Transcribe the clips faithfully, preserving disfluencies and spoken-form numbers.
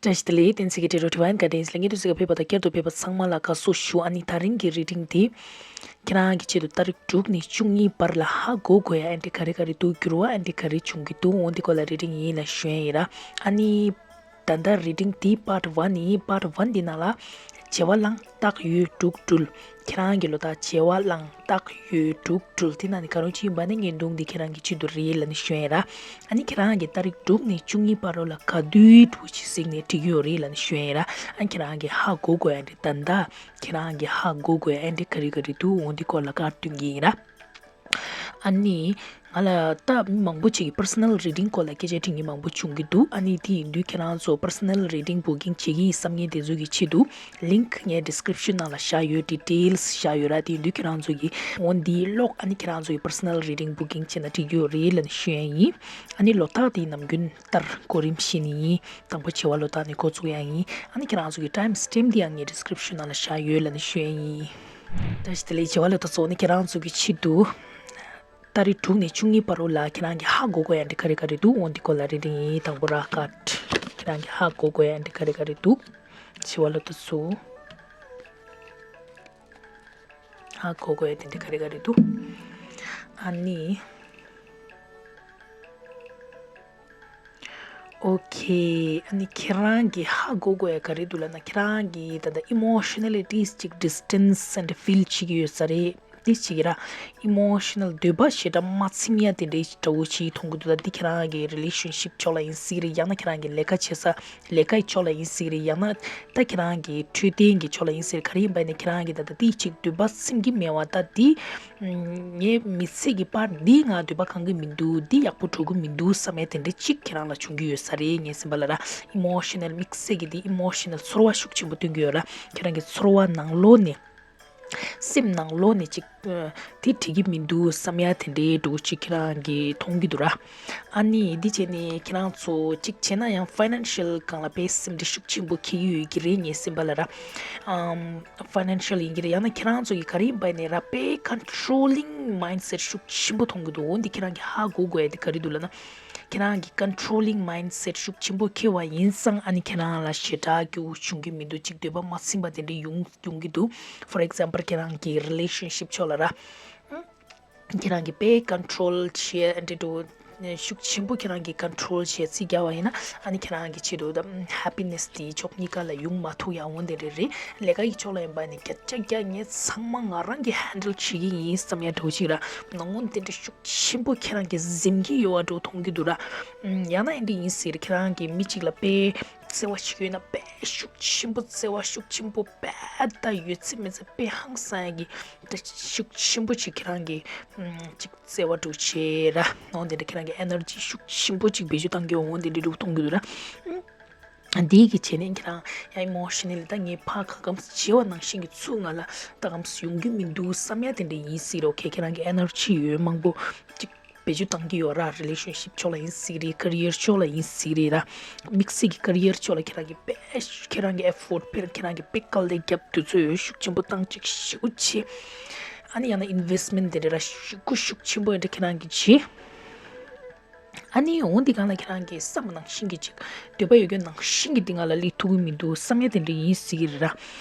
བཀྲ་ཤིས་བདེ་ལེགས། བསྟན་འཛིན་གྱི་འབྲེལ་གྲོགས་དྲི་བ་ཡན་ག་དེ་ཡིན་ལ་ངེད་དུ་ཟིག་ག་ཕེབས་པ་དང་བསྐྱར་དུ་ཕེབས་པ་ཚང་མ་ལ་དགའ་བསུ་ཞུ། ཨ་ནི་ད་རིང་གི་རི་ཌིང་དེ་ཁྱེད་རང་གི་ཆེད་དུ་ཏ་རིག་དྲུག་ནས་བཅུ་གཉིས་བར་ལ་ཧ་གོ་དགོས་ཡ་ཨེ་འདྲི་ག་རེ་ག་རེ་འདུག་འགྱུར་བ་ཨེ་འདྲི་ག་རེ་བྱུང་གི་འདུག་འོ་འདི་སྐོར་ལ་རི་ཌིང་ཡིན་ལ་ཞུ་ཡ་ཡིན་ར། ཨ་ནི་ད་ལྟ་རི་ཌིང་དེ་པཱར་ཊི་ཝན་ཡིན། པཱར་ཊི་ཝན་འདི་ནང་ལ་བྱེ་བ་གླང་སྟག་ཡོས་འབྲུག་སྦྲུལ། ཁྱེད་རང་གི་ལོ་རྟགས་བྱེ་བ་གླང་སྟག་ཡོས་འབྲུག་སྦྲུལ་དེ་ནང་ནས་ག་རུང་ཅིག་ཡིན་པ་ནི་ངས་མདུང་འདི་ཁྱེད་རང་གི་ཆེད་དུ་རེད་ལབ་ནས་ཞུ་ཡ་ར། ཨ་ནི་ཁྱེད་རང་གི་ཏ་རིག་དྲུག་ནས་བཅུ་གཉིས་བར་རོ་ལ་ག་དུས་འབྲུག་ཅིག་གཟིགས་ནས་འགྲིག་གི་ཡོད་རེད་ལབ་ནས་ཞུ་ཡ་ར། ཨ་ནི་ཁྱེད་རང་གི་ཧ་གོ་དགོས་ཡ་འདི་ད་ལྟ་ཁྱེད་རང་གི་ཧ་གོ་དགོས་ཡ་འདི་ག་རེ་ག་རེ་འདུག་འོ་འདི་སྐོར་ལ་བཀའ་སྟོན་གྱི་ཡིན་ར། ཨ་ནི། ང་ལ་ད་མི་མང་པོ་ཅིག་གིས་པར་སོ་ནལ་རི་ཌིང་སྐོར་ལ་སྐད་ཆ་དྲི་མཁན་མང་པོ་བྱུང་གི་འདུག་ཨ་ནི་དེ་ཡིན་དུས་ཁྱེད་རང་ཚོ་པར་སོ་ནལ་རི་ཌིང་བུ་ཀིང་བྱེད་ཀྱི་ཡིན་བསམ་མཁན་དེ་ཚོ་གི་ཆེད་དུ་ལིང་ཀི་ངའི་ཌི་སི་ཀི་རིབ་ཤན་ནང་ལ་བཞག་ཡོད། ཌི་ཊེལ་སི་བཞག་ཡོད་ར། དེ་ཡིན་དུས་ཁྱེད་རང་ཚོ་གིས་འོ་འདི་ཀློག་ཨ་ནི་ཁྱེད་རང་ཚོ་གིས་པར་སོ་ནལ་རི་ཌིང་བུ་ཀིང་བྱས་ན་འགྲིག་གི་ཡོད་རེད་ལབ་ནས་ཞུ་ཡ་ཡིན། ཨ་ནི་ལོ་རྟགས་དེ་ནམ་རྒྱུན་ལྟར་གོ་རིམ་བཞིན་ཡིན། དང་པོ་བྱེ་བ་ལོ་རྟགས་ནས་འགོ་བཙུགས་ཡ་ཡིན། ཨ་ནི་ཁྱེད་རང་ཚོ་གི་ཊའིམ་སི་ཊེམ་པ་དེ་ཡང་ངའི་ཌི་སི་ཀི་རིབ་ཤན་ནང་ལ་བཞག་ཡོད་ལབ་ནས་ཞུ་ཡ་ཡིན། བཀྲ་ཤིས་བདེ་ལེགས། བྱེ་བ་ལོ་རྟགས་ཚོ་ནི་ཁྱེད་རང་ཚོ་གི་ཆེད་དུ། ཏ་རིག་དྲུག་ནས་བཅུ་གཉིས་བར་རོ་ལ་ཁྱེད་རང་གི་ཧ་གོ་དགོས་ཡ་འདི་ག་རེ་ག་རེ་འདུག་འོ་འདི་སྐོར་ལ་རེ་རེ་ཡིན། དང་པོ་ར་ཀ་ཊི། ཁྱེད་རང་གི་ཧ་གོ་དགོས་ཡ་འདི་ག་རེ་ག་རེ་འདུག་བྱེ་བ་ལོ་རྟགས་ཚོ། ཧ་གོ་དགོས་ཡ་དེ་འདི་ག་རེ་ག་རེ་འདུག་ཨ་ནི། ཨོ་ཁེ། ཨ་ནི་ཁྱེད་རང་གིས་ཧ་གོ་དགོས་ཡ་ག་རེ་འདུག་ལབ་ན། ཁྱེད་རང་གིས་ད་ལྟ་ཨི་མོ་ཤ་ནལ་ལི་ཊི་ཅིག་ཌི་སི་ཊེན་སི་ཨེན་ཌི་ཕིལ་བྱེད་ཀྱི་ཡོད་ས་རེད། དེ་ཅིག་ར། ཨི་མོ་ཤ་ནལ་འདོད་པ་ཞེ་དྲག་མ་ཚིམ་ཡ་དེ་འདྲའི་འདྲ་བོ་ཅིག་མཐོང་གི་འདུག་ད་འདི་ཁྱེད་རང་གི་རི་ལེ་ཤན་ཤིབ་ཕྱོགས་ལ་ཡིན་སྲིད་རེད། ཡང་ན་ཁྱེད་རང་གི་ལས་ཀ་བྱེད་ས་ལས་ཀའི་ཕྱོགས་ལ་ཡིན་སྲིད་རེད། ཡང་ན་ད་ཁྱེད་རང་གི་འཕྲོད་བསྟེན་གྱི་ཕྱོགས་ལ་ཡིན་སྲིད་རེད། ག་རེ་ཡིན་པ་ཡིན་ན་ཁྱེད་རང་གིས་ད་ལྟ་དེ་ཅིག་འདོད་པ་ཚིམ་གྱི་མེད་པ། ད་འདི་ངའི་མི་ཚེ་གི་པར་འདི་ང་འདོད་པ་ཁེངས་ཀྱི་མི་འདུག་འདི་ཡག་པོ་འགྲོ་གི་མི་འདུག་བསམ་ཡ་དེ་འདྲ་ཅིག་ཁྱེད་རང་ལ་བྱུང་གི་ཡོད་ས་རེད། ངས་སེམས་པ་ལ་ར། ཨི་མོ་ཤ་ནལ་དམིགས་བསལ་གྱི་འདི་ཨི་མོ་ཤ་ནལ་ཚོར་བ་ཤུགས་ཆེན་པོ་སྟོན་གྱི་ཡོད་ར། ཁྱེད་རང་གི་ཚོར་བ་ནང་ལོགས་ནས། སེམས་ནང་ལོགས་ནས་ཅིག་ཨ། དེ་འགྲིག་གི་མི་འདུག་བསམ་ཡ་དེ་འདྲའི་འདྲ་བོ་ཅིག་ཁྱེད་རང་གིས་མཐོང་གི་འདུག་ར། ཨ་ནི་འདི་བྱས་ནས་ཁྱེད་རང་ཚོ་ཅིག་བྱས་ན་ཡང་ཕའི་ནན་ཤལ་སྒང་ལ་དཔེ་སེམས་ཁྲལ་ཤུགས་ཆེན་པོ་འཁྱེར་གྱི་ཡོད་ཀྱི་རེད། ངའི་སེམས་པ་ལ་ར། ཨམ། ཕའི་ནན་ཤལ་ཡིན་གྱི་རེད། ཡང་ན་ཁྱེད་རང་ཚོ་གི་ག་རེ་ཡིན་པ་ཡིན་ནའི་ར་དཔེ་ཀོན་ཊོ་ལིང་མའིན་སེཊ་ཤུགས་ཆེན་པོ་མཐོང་གི་འདུག་འོ་འདི་ཁྱེད་རང་གིས་ཧ་གོ་དགོས་ཡ་དེ་ག་རེ་འདུག་ལབ་ན། ཁྱེད་རང་གིས་ཀོན་ཊོ་ལིང་མའིན་སེཊ་ཤུགས་ཆེན་པོ་འཁྱེར་བ་ཡིན་ཙང་། ཨ་ནི་ཁྱེད་རང་ལ་ཞེ་དྲག་སྐྱིད་པོ་བྱུང་གི་མི་འདུག་ཅིག་འདོད་པ་མ་ཚིམ་པ་དེ་འདྲ་ཡོང་ཡོང་གི་འདུག For example ཁྱེད་རང་གི་རི་ལེ་ཤན་ཤིབ་ཕྱོགས་ལ་ར། ཁྱེད་རང་གིས་དཔེ་ཀོན་ཊོལ་བྱེད་འདྲ་འདུག་ཤུགས་ཆེན་པོ་ཁྱེད་རང་གིས་ཀོན་ཊོལ་བྱེད་རྩིས་རྒྱག་པ་ཡིན་ན། ཨ་ནི་ཁྱེད་རང་གི་ཆེད་དུ་ད་ཧེ་པི་ནེ་སི་དེ་ཕྱོགས་གཉིས་ཀ་ལ་ཡོང་མ་ཐུབ་ཡ་འོ་དེ་འདྲ་རེད། ལས་ཀ་གི་ཕྱོགས་ལ་ཡིན་པ་ནི་བརྒྱ་ཆ་བརྒྱ་ངས་ཚང་མ་ང་རང་གིས་ཧེན་ཌལ་བྱེད་ཀྱི་ཡིན་བསམ་ཡ་འདྲ་བོ་ཅིག་ར། ནང་ངོ་དེ་འདྲ་ཤུགས་ཆེན་པོ་ཁྱེད་རང་གིས་འཛེམ་གྱི་ཡོད་པ་འདྲ་བོ་མཐོང་གི་འདུག་ར། ཡང་ན་ཨེ་འདྲ་ཡིན་ཟེར། ཁྱེད་རང་གིས་མི་གཅིག་ལ་དཔེ་བརྩེ་བ་བྱེད་ཀྱི་ཡོད་ན། དཔེ་ཤུགས་ཆེན་པོ་བརྩེ་བ་ཤུགས་ཆེན་པོ་དཔེ་ད་ཡོད་ཚད་མེད་ཚད་དཔེ་ཧང་སང་ཡ་གི་ད་ཤུགས་ཆེན་པོ་ཅིག་ཁྱེད་རང་གིས་ཅིག་བརྩེ་བ་འདྲ་བོ་བྱེད་ར། འོ་དེ་འདྲ་ཁྱེད་རང་གིས་ཨེ་ནར་ཇི་ཤུགས་ཆེན་པོ་ཅིག་བེད་སྤྱོད་བཏང་གི་འོ་དེ་འདྲ་འདྲ་བོ་མཐོང་གི་འདུག་ར། འདི་གི་བྱས་ནས་ཁྱེད་རང་ཡང་ཨི་མོ་ཤ་ནལ་ལི་ད་ངས་ཕར་ཁ་སྐམ་སེ་བྱས་པ་ནང་བཞིན་གྱི་ཚུར་ང་ལ་ད་སྐམ་སེ་ཡོང་གི་མི་འདུག་བསམ་ཡ་དེ་འདྲ་ཡིན་སྲིད་ར། ཨོ་ཁེ། ཁྱེད་རང་གི་ཨེ་ནར་ཇི་ཡོད་མང་པོ་ཅིག་བེད་སྤྱོད་བཏང་གི་ཡོད་ར། རི་ལེ་ཤན་ཤིབ་ཕྱོགས་ལ་ཡིན་སྲིད་རེད། ཀེ་རི་ཡར་ཕྱོགས་ལ་ཡིན་སྲིད་རེད་ར། དམིགས་བསལ་གྱི་ཀེ་རི་ཡར་ཕྱོགས་ལ་ཁྱེད་རང་གི་དཔེ་ཁྱེད་རང་གི་ཨེ་ཕོར་ཊི་དཔེ་ཁྱེད་རང་གི་དཔེ་དཀའ་ལས་རྒྱབ། དུས་ཚོད་ཤུགས་ཆེན་པོ་བཏང་ཅིག་ཞེ་པོ་བྱེད། ཨ་ནི་ཡང་ན་ཨིན་ཝེ་སི་ཊི་མེན་ཊི་དེ་འདྲ་ར་ཤུགས་ཤུགས་ཆེན་པོ་འདྲ་ཁྱེད་རང་གིས་བྱེད། ཨ་ནི་འོ་འདི་སྒང་ལ་ཁྱེད་རང་གིས་བསམ་པ་ནང་བཞིན་གྱི་ཅིག་འདོད་པ་ཡོད་རྒྱུ་ནང་བཞིན་གྱི་འདི་ང་ལ་སླེབས་ཐུབ་ཀྱི་མི་འདུག་བསམ་ཡ་དེ་འདྲ་ཡིན་སྲིད་ཀྱི་རེད་ར།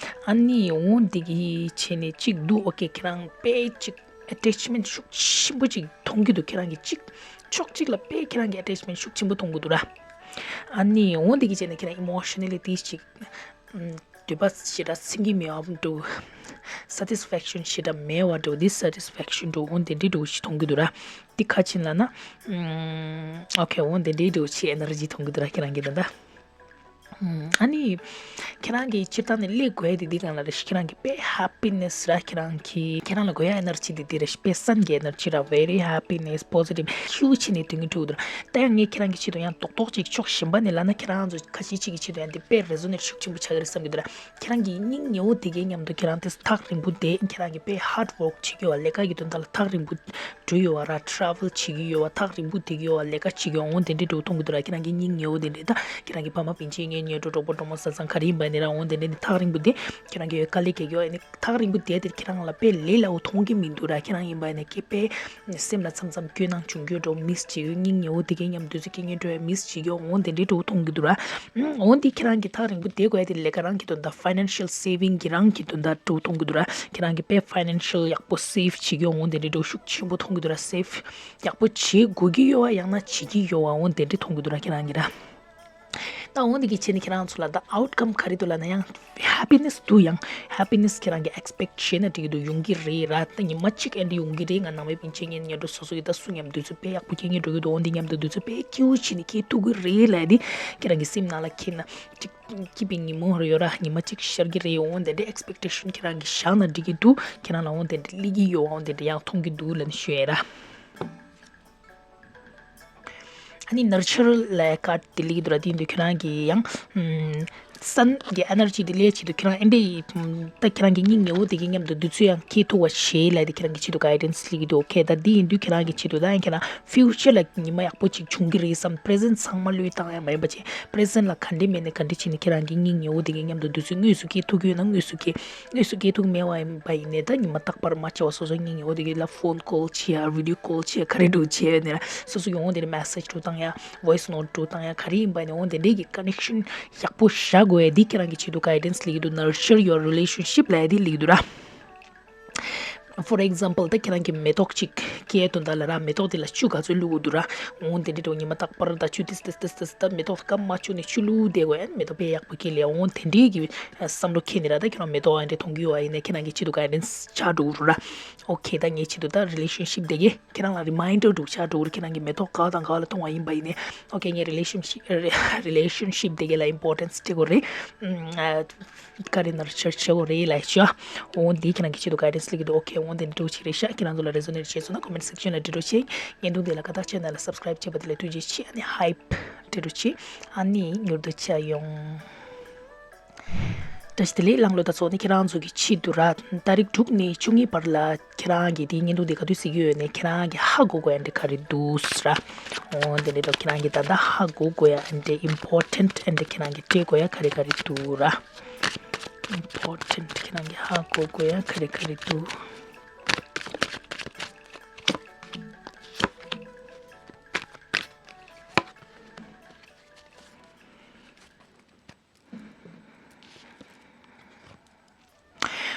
ཨ་ནི་འོ་འདི་གི་བྱས་ནས་ཅིག་འདུག་ཨོ་ཁེ། ཁྱེད་རང་དཔེ་ཅིག་ཨེ་ཊེཆ་མེན་ཊི་ཤུགས་ཆེན་པོ་ཅིག་མཐོང་གི་འདུག་ཁྱེད་རང་གིས་ཅིག་ཕྱོགས་གཅིག་ལ་དཔེ་ཁྱེད་རང་གིས་ཨེ་ཊེཆ་མེན་ཊི་ཤུགས་ཆེན་པོ་མཐོང་གི་འདུག་ར། ཨ་ནི་འོ་འདི་གི་བྱས་ནས་ཁྱེད་རང་ཨི་མོ་ཤ་ནལ་ལི་ཊི་ཅིག་འདོད་པ་ཞེ་དྲག་ཚིམ་གྱི་མེད་པ་འདྲ། སེ་ཊི་སི་ཕེག་ཤན་ཞེ་དྲག་མེད་པ་འདྲ། ཌི་སེ་ཊི་སི་ཕེག་ཤན་འདྲ་འོ་དེ་འདྲའི་འདྲ་ཞིག་མཐོང་གི་འདུག་ར། འདི་ག་ཅིག་ལབ་ན། ཨོ་ཁེ། འོ་དེ་འདྲའི་འདྲ་ཅིག་ཨེ་ནར་ཇི་མཐོང་གི་འདུག་ར་ཁྱེད་རང་གིས་ད་ལྟ། ཨ་ནི། ཁྱེད་རང་གིས་སྤྱིར་བཏང་ནས་སླེབས་དགོས་ཡ་དེ་འདི་སྒང་ལ་རེད། ཁྱེད་རང་གིས་དཔེ་ཧེ་པི་ནེ་སི་ར། ཁྱེད་རང་གིས་ཁྱེད་རང་ལ་དགོས་ཡ་ཨེ་ནར་ཇི་དེ་འདི་རེད། དཔེ་སེམས་ཀྱི་ཨེ་ནར་ཇི་ར། ཝེ་རི་ཧེ་པི་ནེ་སི། པོ་སི་ཊིབ་ཧིའུ་ཆེ་ནས་སྟོན་གྱི་འདུག་ར། ད་ཡང་ངས་ཁྱེད་རང་གི་ཆེད་དུ་ཡང་རྡོག་རྡོག་ཅིག་ཕྱོགས་གཞན་པ་ནས་ལབ་ན། ཁྱེད་རང་ཚོ་ཁ་ཤས་ཅིག་གི་ཆེད་དུ་ཡང་འདི་དཔེ་རེ་ཛོ་ནེཊ་ཤུགས་ཆེན་པོ་ཆགས་ཀྱི་རེད་བསམ་གྱི་འདུག་ར། ཁྱེད་རང་གི་སྙིང་ཉེ་བོ་དེ་གའི་མཉམ་དུ་ཁྱེད་རང་དེ་ཐག་རིང་པོ་བསྡད། ཁྱེད་རང་གིས་དཔེ་ཧར་ཌི་ཝོག་བྱེད་ཀྱི་ཡོད་པ། ལས་ཀ་གི་དོན་དག་ལ་ཐག་རིང་པོ་འགྲོ་ཡོད་པ་ར། ཊ་རེ་ཝལ་བྱེད་ཀྱི་ཡོད་པ། ཐག་རིང་པོ་བསྡད་ཀྱི་ཡོད་པ། ལས་ཀ་བྱེད་ཀྱི་ཡོད་པ། འོ་དེ་འདྲའི་འདྲ་མཐོང་གི་འདུག་ར། ཁྱེད་རང་གི་སྙིང་ཉེ་བོ་དེ་འདྲ། ད་ཁྱེད་རང་གི་ཕ་མ་སྤུན་མཆེད་གཉེན་ཉེ་གྲོགས་གྲོགས་པོ་གྲོགས་མོ་བཟའ་ཚང་ག་རེ་ཡིན་པ། ནི་ར་འོང་དེ་འདྲ་ནི་ཐག་རིང་པོ་དེ་ཁྱེད་རང་གི་དཀའ་ལས་བརྒྱབ་ཡོད་ནི། ཐག་རིང་པོ་བསྡད་དེ་ཁྱེད་རང་ལ་དཔེ་ལས་སླ་བོ་མཐོང་གི་མི་འདུག་ར། ཁྱེད་རང་ཡིན་པ་ནི་སྐད་དཔེ་སེམས་ལ་མཚམས་མཚམས་སྐྱོ་སྣང་བྱུང་རྒྱུ་འགྲོ། མིས་བྱེད་ཡོད་སྙིང་ཉེ་བོ་དེ་གའི་མཉམ་དུ་ཚོད་སྐད་ངན་འགྲོ་ཡ། མིས་བྱེད་ཡོད་འོང་དེ་འདྲའི་འགྲོ་མཐོང་གི་འདུག་ར། འོང་དེ་ཁྱེད་རང་གི་ཐག་རིང་པོ་བསྡད་དགོས་ཡ་དེ་ལས་ཀ་རང་གི་དོན་དག་ཕའི་ནན་ཤལ་སེ་ཝིང་གི་རང་གི་དོན་དག་འགྲོ་མཐོང་གི་འདུག་ར། ཁྱེད་རང་གི་དཔེ་ཕའི་ནན་ཤལ་ཡག་པོ་སེབ་བྱེད་ཡོད་འོང་དེ་འདྲའི་འགྲོ་ཤུགས་ཆེན་པོ་མཐོང་གི་འདུག་ར། སེབ་ཡག་པོ་བྱེད་དགོས་ཀྱི་ཡོད་བ། ཡང་ན་བྱེད་ཀྱི་ཡོད་བ་འོང་དེ་འདྲའི་མཐོང་གི་འདུག་ར་ཁྱེད་རང་གི་ར། ད་འོང་དེ་གི་ཆེད་ནི་ཁྱེད་རང་ཚོ་ལ་ད་ཨའུ་ཊི་ཀམ་ག་རེ་འདུག་ལབ་ན་ཡང་ཧེ་པི་ནེ་སི་འདུག་ཡང་ཧེ་པི་ནེ་སི་ཁྱེད་རང་གི་ཨེག་སི་པེག་ཊི་བྱས་ན་འགྲིག་གི་འདུག་ཡོང་གི་རེད་ར། ད་ཉི་མ་གཅིག་ཨེ་འདྲ་ཡོང་གི་རེད། ང་ནང་པའི་སྤུན་མཆེད་ངན་ཉེ་འགྲོ་སོ་སོ་ཡི་ད་སུ་མཉམ་དུ་ཚོད་དཔེ་ཡག་པོ་ཁྱེད་ངན་འགྲོ་གི་འདུག་འོང་དེ་མཉམ་དུ་འདུག་ཚོད་དཔེ་སྐྱིད་པོ་བྱས་ནས་ཁྱེད་ཐུག་གི་རེད་ལབ་དེ་ཁྱེད་རང་གི་སེམས་ནང་ལ་ཁྱེད་ན་གཅིག་སྐྱིད་པའི་ཉིན་མོ་རེ་ཡོད་ར། ཉི་མ་གཅིག་ཤར་གི་རེད། འོང་དེ་འདྲའི་ཨེག་སི་པེག་ཊེ་ཤན་ཁྱེད་རང་གི་བཞག་ན་འགྲིག་གི་འདུག་ཁྱེད་རང་ལ་འོང་དེ་འདྲ་སླེབས་ཀྱི་ཡོད་འོང་དེ་འདྲ་ཡང་མཐོང་གི་འདུག་ལབ་ནས་ཞུ་ཡ་ར། ཨ་ནི་ནར་ཅར་ལབ་ཡ་ཀར་ཌི་དེ་སླེབས་ཀྱི་འདུག་ར། དེ་ཡིན་དུས་ཁྱེད་རང་གིས་ཡང་ཨམ་སན་གྱི་ཨེ་ནར་ཇི་དེ་སླེབས་ཡ་ཆེད་དུ་ཁྱེད་རང་ཨེ་འདྲ་ཡི་ཨམ་ད་ཁྱེད་རང་གི་སྙིང་ཉེ་བོ་དེ་གི་མཉམ་དུ་དུས་ཚོད་ཡང་ཁྱེད་ཐུག་པ་བྱེད་ལབ་དེ་ཁྱེད་རང་གི་ཆེད་དུ་གའི་ཌེན་སི་སླེབས་ཀྱི་འདུག་ཨོ་ཁེ། ད་དེ་ཡིན་དུས་ཁྱེད་རང་གི་ཆེད་དུ་ད་ཡང་ཁྱེད་རང་ཕིའུ་ཅར་ལ་ཉི་མ་ཡག་པོ་ཅིག་བྱུང་གི་རེད་བསམ། པི་རེ་ཟེན་ཊི་ཚང་མ་བློས་བཏང་ཡ་མ་ཡིན་པ་བྱས། པི་རེ་ཟེན་ཊི་ལ་ག་འདྲ་མེད་ནས་ག་འདྲ་བྱས་ནས་ཁྱེད་རང་གི་སྙིང་ཉེ་བོ་དེ་གི་མཉམ་དུ་དུས་ཚོད་དངོས་སུ་ཁྱེད་ཐུག་གི་ཡོད་ན་དངོས་སུ་ཁྱེད་དངོས་སུ་སྐྱེལ་ཐུབ་མེད་པ་ཡིན་པ་ཡིན་ནའི་ད་ཉི་མ་རྟག་པར་མ་བྱས་པ་སོ་སོ་སྙིང་ཉེ་བོ་དེ་གི་ལ་ཕོན་ཀོལ་བྱེད་ཡ། བི་ཌི་ཡོ་ཀོལ་བྱེད་ཡ། ག་རེ་འདྲ་བྱེད་ཡ་ནས་སོ་སོ་ཡོང་དེ་ནས་མེ་སེཇ་འདྲ་བཏང་ཡ། ཝོ་ཡིས་ནོཊ་འདྲ་བཏང་ཡ། ག་རེ་ཡིན་པ་ནས་འོང་དེ་འདྲའི་གི་ཀ་ནེག་ཤན་ཡག་པོ་བཞག་དགོས་ཡ་འདི་ཁྱེད་རང་གི་ཆེད་དུ་གའི་ཌེན་སི་སླེབས་ཀྱི་འདུག Nurture your relationship ལབ་ཡ་འདི་སླེབས་ཀྱི་འདུག་ར། For example ད་ཁྱེད་རང་གི་མེ་ཏོག་ཅིག་སྐྱེས་དོན་དག་ལ་ར་མེ་ཏོག་དེ་ལ་ཆུ་ག་ཚོད་བླུགས་དགོས་འདུག་ར། འོང་དེ་འདྲའི་འགྲོ་ཉི་མ་རྟག་པར་ད་ཆུ་ཏིས་ཏིས་ཏིས་ཏིས་ད་མེ་ཏོག་སྐམ་མ་བཅུག་ནས་ཆུ་བླུགས་བསྡད་དགོས་ཡ། མེ་ཏོག་དཔེ་ཡག་པོ་སྐྱེས་ལས་འོང་དེ་འདྲའི་གི་བསམ་བློ་འཁྱེར་ནས་ར། ད་ཁྱེད་རང་མེ་ཏོག་ཨ་འདྲ་མཐོང་གི་ཡོད་ཨ་ཡིན་ན་ཁྱེད་རང་གི་ཆེད་དུ་གའི་ཌེན་སི་ཆགས་འགྲོ་གི་ར། ཨོ་ཁེ། ད་ངའི་ཆེད་དུ་ད་རི་ལེ་ཤན་ཤིབ་དེ་གས་ཁྱེད་རང་ལ་རི་མའིན་ཌར་འདྲ་ཆགས་འགྲོ་གི་ར། ཁྱེད་རང་གི་མེ་ཏོག་ག་བ་དང་ག་བ་ལ་གཏོང་བ་ཡིན་པ་ཡིན་ནའི་ཨོ་ཁེ། ངའི་རི་ལེ་ཤན་ཤིབ་རི་ལེ་ཤན་ཤིབ་དེ་གས་ལ་ཨིམ་པོར་ཊེན་སི་སྤྲད་དགོས་རེད། ཨ་ག་རེ་ནར་ཅར་བྱེད་དགོས་རེད་ལབ་ཤག་འོ་འདི་ཁྱེད་རང་གི་ཆེད་དུ་གའི་ཌེན་སི་སླེབས་ཀྱི་འདུག་ཨོ་ཁེ། འོ་འདི་འདྲ་ཅིག་རེད་ཤག་ཁྱེད་རང་ཚོ་ལ་རེ་ཛོ་ནེཊ་བྱས་སོང་ན་ཀོ་མེན་ཊི་སེག་ཤན་ལ་འབྲི་རོགས་བྱེད། བརྙན་ཐུང་འདི་ལ་དགའ་རྟགས་ཆེ་ན་ལ་སབ་སི་ཀ་རའིབ་བྱེད་པ་དེ་ལ་ཐུགས་རྗེ་ཆེ། ཨ་ནི་ཧའིབ་འབྲི་རོགས་བྱེད། ཨ་ནི་མྱུར་དུ་མཇལ་ཡོང་། བཀྲ་ཤིས་བདེ་ལེགས། གླང་ལོ་ད་ཚོགས་ནི་ཁྱེད་རང་ཚོ་གི་ཆེད་དུ་ར། ཏ་རིག་དྲུག་ནས་བཅུ་གཉིས་བར་ལ་ཁྱེད་རང་གི་དེའི་བརྙན་ཐུང་དེ་ག་དུས་གཟིགས་ཀྱི་ཡོད་ནས་ཁྱེད་རང་གི་ཧ་གོ་དགོས་ཡ་འདྲ་ག་རེ་འདུག་ཟེར་ར། འོ་འདི་འདྲ་འདུག་ཁྱེད་རང་གི་ད་ལྟ་ཧ་གོ་དགོས་ཡ་འདྲ་ཨིམ་པོར་ཊེན་ཊི་འདྲ་ཁྱེད་རང་གི་སྤྲད་དགོས་ཡ་ག་རེ་ག་རེ་འདུག་ར། ཨིམ་པོར་ཊེན་ཊི་ཁྱེད་རང་གི་ཧ་གོ་དགོས་ཡ་ག་རེ་ག་རེ་འདུག་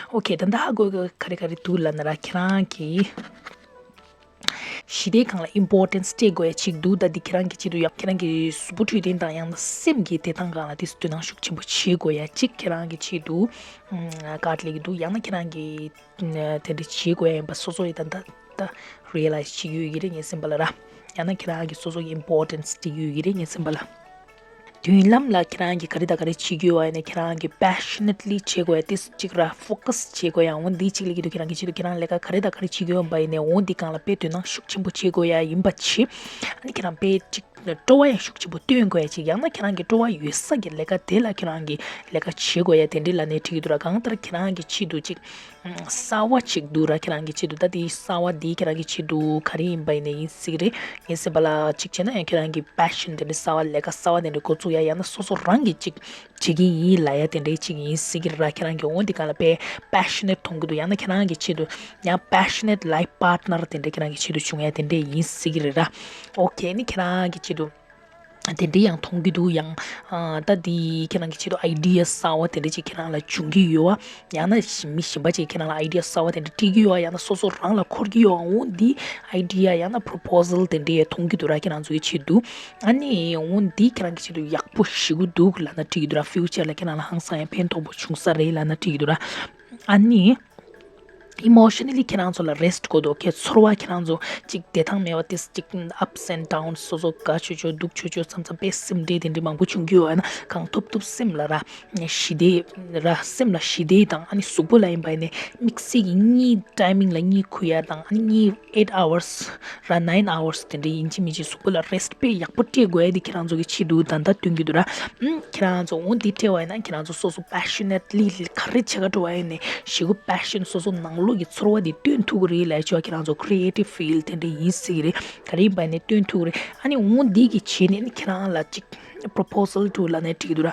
ཨོ་ཁེ། ད་ལྟ་ཧ་གོ་གི་ག་རེ་ག་རེ་འདུག་ལབ་ན་ར། ཁྱེད་རང་གི་ཞི་བདེའི་སྒང་ལ་ཨིམ་པོར་ཊེན་སི་སྤྲད་དགོས་ཡ་ཅིག་འདུག་ད་འདི་ཁྱེད་རང་གི་ཆེད་དུ་ཡང་ཁྱེད་རང་གི་གཟུགས་པོ་འཕྲོད་བསྟེན་དང་ཡང་ན་སེམས་ཀྱི་བདེ་ཐང་སྒང་ལ་དེ་དོ་སྣང་ཤུགས་ཆེན་པོ་བྱེད་དགོས་ཡ་ཅིག་ཁྱེད་རང་གི་ཆེད་དུ་ཀར་ཌི་སླེབས་ཀྱི་འདུག་ཡང་ན་ཁྱེད་རང་གི་དེ་འདྲ་བྱེད་དགོས་ཡ་ཡིན་པ་སོ་སོ་ཡི་ད་ད་ད་རི་ཡ་ལའིཛ་བྱེད་ཀྱི་ཡོད་ཀྱི་རེད་ངའི་སེམས་པ་ལ་ར། ཡང་ན་ཁྱེད་རང་གི་སོ་སོ་གི་ཨིམ་པོར་ཊེན་སི་སྤྲད་ཀྱི་ཡོད་ཀྱི་རེད་ངའི་སེམས་པ་ལ། མདུན་ལམ་ལ་ཁྱེད་རང་གིས་ག་རེ་དང་ག་རེ་བྱེད་ཀྱི་ཡོད་པ་ཡིན་ན་ཁྱེད་རང་གིས་པེ་ཤ་ནེཊ་ལི་བྱེད་དགོས་ཡ་དེ་གཅིག་ར། ཕོ་ཀ་སི་བྱེད་དགོས་ཡ། འོ་འདི་གཅིག་སླེབས་ཀྱི་འདུག་ཁྱེད་རང་གི་ཆེད་དུ་ཁྱེད་རང་ལས་ཀ་ག་རེ་དང་ག་རེ་བྱེད་ཀྱི་ཡོད་པ་ཡིན་ན་འོ་འདི་སྒང་ལ་དཔེ་དོ་སྣང་ཤུགས་ཆེན་པོ་བྱེད་དགོས་ཡ་ཡིན་པ་བྱེད། ཨ་ནི་ཁྱེད་རང་དཔེ་གཅིག་སྤྲོ་བ་ཡང་ཤུགས་ཆེན་པོ་སྟོན་དགོས་ཡ་གཅིག་ཡང་ན་ཁྱེད་རང་གི་སྤྲོ་བ་ཡོད་ས་གི་ལས་ཀ་དེ་ལ་ཁྱེད་རང་གིས་ལས་ཀ་བྱེད་དགོས་ཡ་དེ་འདྲ་ལབ་ནའི་འགྲིག་གི་འདུག་ར། གང་ལྟར་ཁྱེད་རང་གི་ཆེད་དུ་གཅིག་གསར་བ་ཅིག་འདུག་ར། ཁྱེད་རང་གི་ཆེད་དུ་ད་དེའི་གསར་བ་འདི་ཁྱེད་རང་གི་ཆེད་དུ་ག་རེ་ཡིན་པ་ཡིན་ནའི་ཡིན་སྲིད་ཀྱི་རེད། ངའི་སེམས་པ་ལ་གཅིག་བྱས་ན་ཡང་ཁྱེད་རང་གི་པེ་ཤན་དེ་འདྲ་གསར་བ་ལས་ཀ་གསར་བ་དེ་འདྲ་འགོ་བཙུགས་ཡ་ཡང་ན་སོ་སོ་རང་གིས་གཅིག་བྱེད་ཀྱི་ཡིན་ལབ་ཡ་དེ་འདྲའི་གཅིག་ཡིན་སྲིད་ཀྱི་རེད་ར། ཁྱེད་རང་གི་འོ་འདི་སྒང་ལ་དཔེ་པེ་ཤ་ནེཊ་མཐོང་གི་འདུག་ཡང་ན་ཁྱེད་རང་གི་ཆེད་དུ་ཡང་པེ་ཤ་ནེཊ་ལའིཕ་པར་ཊི་ནར་དེ་འདྲ་ཁྱེད་རང་གི་ཆེད་དུ་བྱུང་ཡ་དེ་འདྲ་ཡིན་སྲིད་ཀྱི་རེད་ར། ཨོ་ཁེ། ནི་ཁྱེད་རང་གི་ཆེད་དུ་དེ་འདྲའི་ཡང་མཐོང་གི་འདུག་ཡང་ཨ་ད་འདི་ཁྱེད་རང་གི་ཆེད་དུ་ཨའི་ཌི་ཡ་གསར་བ་དེ་འདྲ་ཅིག་ཁྱེད་རང་ལ་བྱུང་གི་ཡོད་པ། ཡང་ན་མི་གཞན་པ་ཅིག་ཁྱེད་རང་ལ་ཨའི་ཌི་ཡ་གསར་བ་དེ་འདྲ་སྤྲད་ཀྱི་ཡོད་པ། ཡང་ན་སོ་སོ་རང་ལ་འཁོར་གྱི་ཡོད་པ། འོ་འདི་ཨའི་ཌི་ཡ་ཡང་ན་པོ་རོ་པོ་ཟལ་དེ་འདྲའི་མཐོང་གི་འདུག་ར། ཁྱེད་རང་ཚོ་གི་ཆེད་དུ། ཨ་ནི་འོ་འདི་ཁྱེད་རང་གི་ཆེད་དུ་ཡག་པོ་ཞེ་པོ་འདུག་ལབ་ན་འགྲིག་གི་འདུག་ར། ཕིའུ་ཅར་ལ་ཁྱེད་རང་ལ་ཧང་སང་ཡང་ཕན་ཐོགས་པོ་བྱུང་ས་རེད་ལབ་ན་འགྲིག་གི་འདུག་ར། ཨ་ནི་ཨི་མོ་ཤ་ན་ལི་ཁྱེད་རང་ཚོ་ལ་རེ་སི་ཊི་དགོས་འདུག་ཁྱེད་ཚོར་བ་ཁྱེད་རང་ཚོ་གཅིག་བདེ་ཐང་མེད་པ་དེ་གཅིག་ཨབ་སི་ཨེན་ཌ་ཌའུན་སོ་སོ་དགའ་ཆོས་ཆོས་སྡུག་ཆོས་ཆོས་མཚམས་མཚམས་དཔེ་སེམས་ཁྲལ་དེ་འདྲ་མང་པོ་བྱུང་གི་ཡོད་ན་གང་ཐུབ་ཐུབ་སེམས་ལ་ར་ཞི་བདེ་ར་སེམས་ལ་ཞི་བདེ་དང་ཨ་ནི་གཟུགས་པོ་ལ་ཡིན་པ་ཡིན་ནའི་དམིགས་བསལ་གྱི་གཉིད་ཊའི་མིང་ལ་གཉིད་ཁུག་ཡ་དང་ཨ་ནི་གཉིད་ཨེཊ་ཨ་ཝར་སི་ར་ནའིན་ཨ་ཝར་སི་དེ་འདྲ་ཡིན་གཅིག་མིན་གཅིག་གཟུགས་པོ་ལ་རེ་སི་ཊི་དཔེ་ཡག་པོ་སྤྲད་དགོས་ཡ་དེ་ཁྱེད་རང་ཚོ་གི་ཆེད་དུ་ད་ལྟ་སྟོན་གྱི་འདུག་ར། ཨུམ། ཁྱེད་རང་ཚོ་འོ་འདི་སྤྲད་པ་ཡིན་ན་ཁྱེད་རང་ཚོ་སོ་སོ་པེ་ཤ་ནེཊ་ལི་ག་རེ་བྱེད་ག་འགྲོ་བ་ཡིན་ནའི་ཞེ་པོ་པེ་ཤན་སོ་སོ་ནང་ ལོ་གི་ཚོར་བ་འདི་སྟོན་ཐུབ་ཀྱི་རེད་ལབ་ཆོག་ཁྱེད་རང་ཚོ་creative field དེ་འདྲ་ཡིན་སྲིད་ཀྱི་རེད། ག་རེ་ཡིན་པ་ནས་སྟོན་ཐུབ་ཀྱི་རེད། ཨ་ནི་འོ་འདི་གི་བྱས་ནས་ནི་ཁྱེད་རང་ལ་ཅིག་proposal to ལབ་ནས་འགྲིག་གི་འདུག་ར།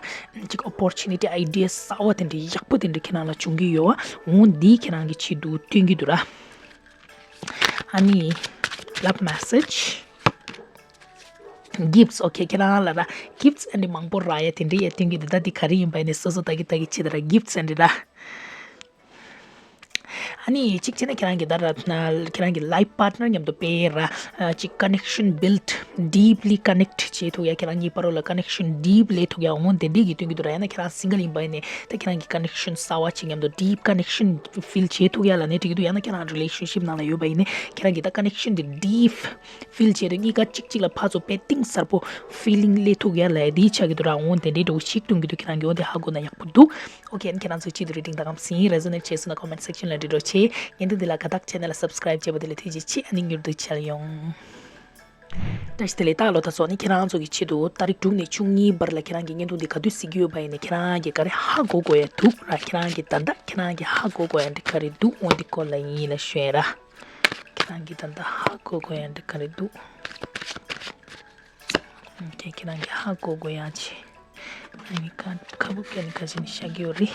ཅིག་opportunity idea གསར་བ་དེ་འདྲ་ཡག་པོ་དེ་འདྲ་ཁྱེད་རང་ལ་བྱུང་གི་ཡོད་བ། འོ་འདི་ཁྱེད་རང་གི་ཆེད་དུ་སྟོན་གྱི་འདུག་ར། ཨ་ནི་love message gifts okay ཁྱེད་རང་ལ་ར་gifts and མང་པོ་རག་ཡ་དེ་འདྲ་ཡ་སྟོན་གྱི་འདུག་ད་འདི་ག་རེ་ཡིན་པ་ནས་སོ་སོ་ལྟ་གི་ལྟ་གི་བྱེད་ད་ར་gifts and ར། ཨ་ནི་གཅིག་བྱས་ན་ཁྱེད་རང་གི་ད་ར་ཁྱེད་རང་གི་life partner མཉམ་དུ་དཔེ་ར་ཅིག་connection build deeply connect བྱེད་ཐུབ་ཡ་ཁྱེད་རང་གཉིས་བར་ལ་connection deep ལས་ཐུབ་ཡ་འོ་དེ་འདྲས་ཀྱི་སྟོན་གྱི་འདུག་ར། ཡང་ན་ཁྱེད་རང་single ཡིན་པ་ཡིན་ནས་ད་ཁྱེད་རང་གི་connection གསར་བ་ཅིག་མཉམ་དུ་deep connection feel བྱེད་ཐུབ་ཡ་ལབ་ནས་འགྲིག་གི་འདུག་ཡང་ན་ཁྱེད་རང་relationship ནང་ལ་ཡོད་པ་ཡིན་ནས་ཁྱེད་རང་གི་ད་connection དེ་deep feel བྱེད་དུས་གཉིས་ཀ་གཅིག་གཅིག་ལ་ཕར་ཚུར་དཔེ་གཏིང་ཟབ་པོ་feeling སླེབས་ཐུབ་ཡ་ལབ་ཡ་འདི་ཆགས་ཀྱི་འདུག་ར། འོ་དེ་འདྲའི་འདྲ་བོ་ཞིག་སྟོན་གྱི་འདུག་ཁྱེད་རང་གིས་འོ་དེ་ཧ་གོ་ན་ཡག་པོ་འདུག Okay ཨ་ནི་ཁྱེད་རང་ཚོའི་ཆེད་དུ་reading དང་གམ་སྲིན་resonate བྱས་སོང་ན་comment section ལ་འབྲི་རོགས་བྱེད། བརྙན་ཐུང་འདི་ལ་དགའ་རྟགས་བྱས་ན་ལ་subscribe བྱས་པ་དེ་ལ་ཐུགས་རྗེ་ཆེ། ཨ་ནི་མྱུར་དུ་མཇལ་ཡོང་། བཀྲ་ཤིས་བདེ་ལེགས། ད་ལོ་ད་ཚོ་ནི་ཁྱེད་རང་ཚོ་གི་ཆེད་དུ་ཏ་རིག་དྲུག་ནས་བཅུ་གཉིས་བར་ལ་ཁྱེད་རང་གི་བརྙན་ཐུང་འདི་ག་དུས་གཟིགས་ཀྱི་ཡོད་པ་ཡིན་ན་ཁྱེད་རང་གི་ག་རེ་ཧ་གོ་དགོས་ཡ་འདུག་ར། ཁྱེད་རང་གི་ད་ལྟ་ཁྱེད་རང་གི་ཧ་གོ་དགོས་ཡ་འདི་ག་རེ་འདུག་འོ་འདི་སྐོར་ལ་ཡིན་ལ་ཞུ་ཡ་ར། ཁྱེད་རང་གི་ད་ལྟ་ཧ་གོ་དགོས་ཡ་འདི་ག་རེ་འདུག་ཁྱེད་ཁྱེད་རང་གི་ཧ་གོ་དགོས་ཡ་ཆེ། ཨ་ནི་ཁ་ཁ་བུབ་ཀྱ་ནི་ཁ་ཆེ་ནི་ཤ་གི་ཡོད་རེད།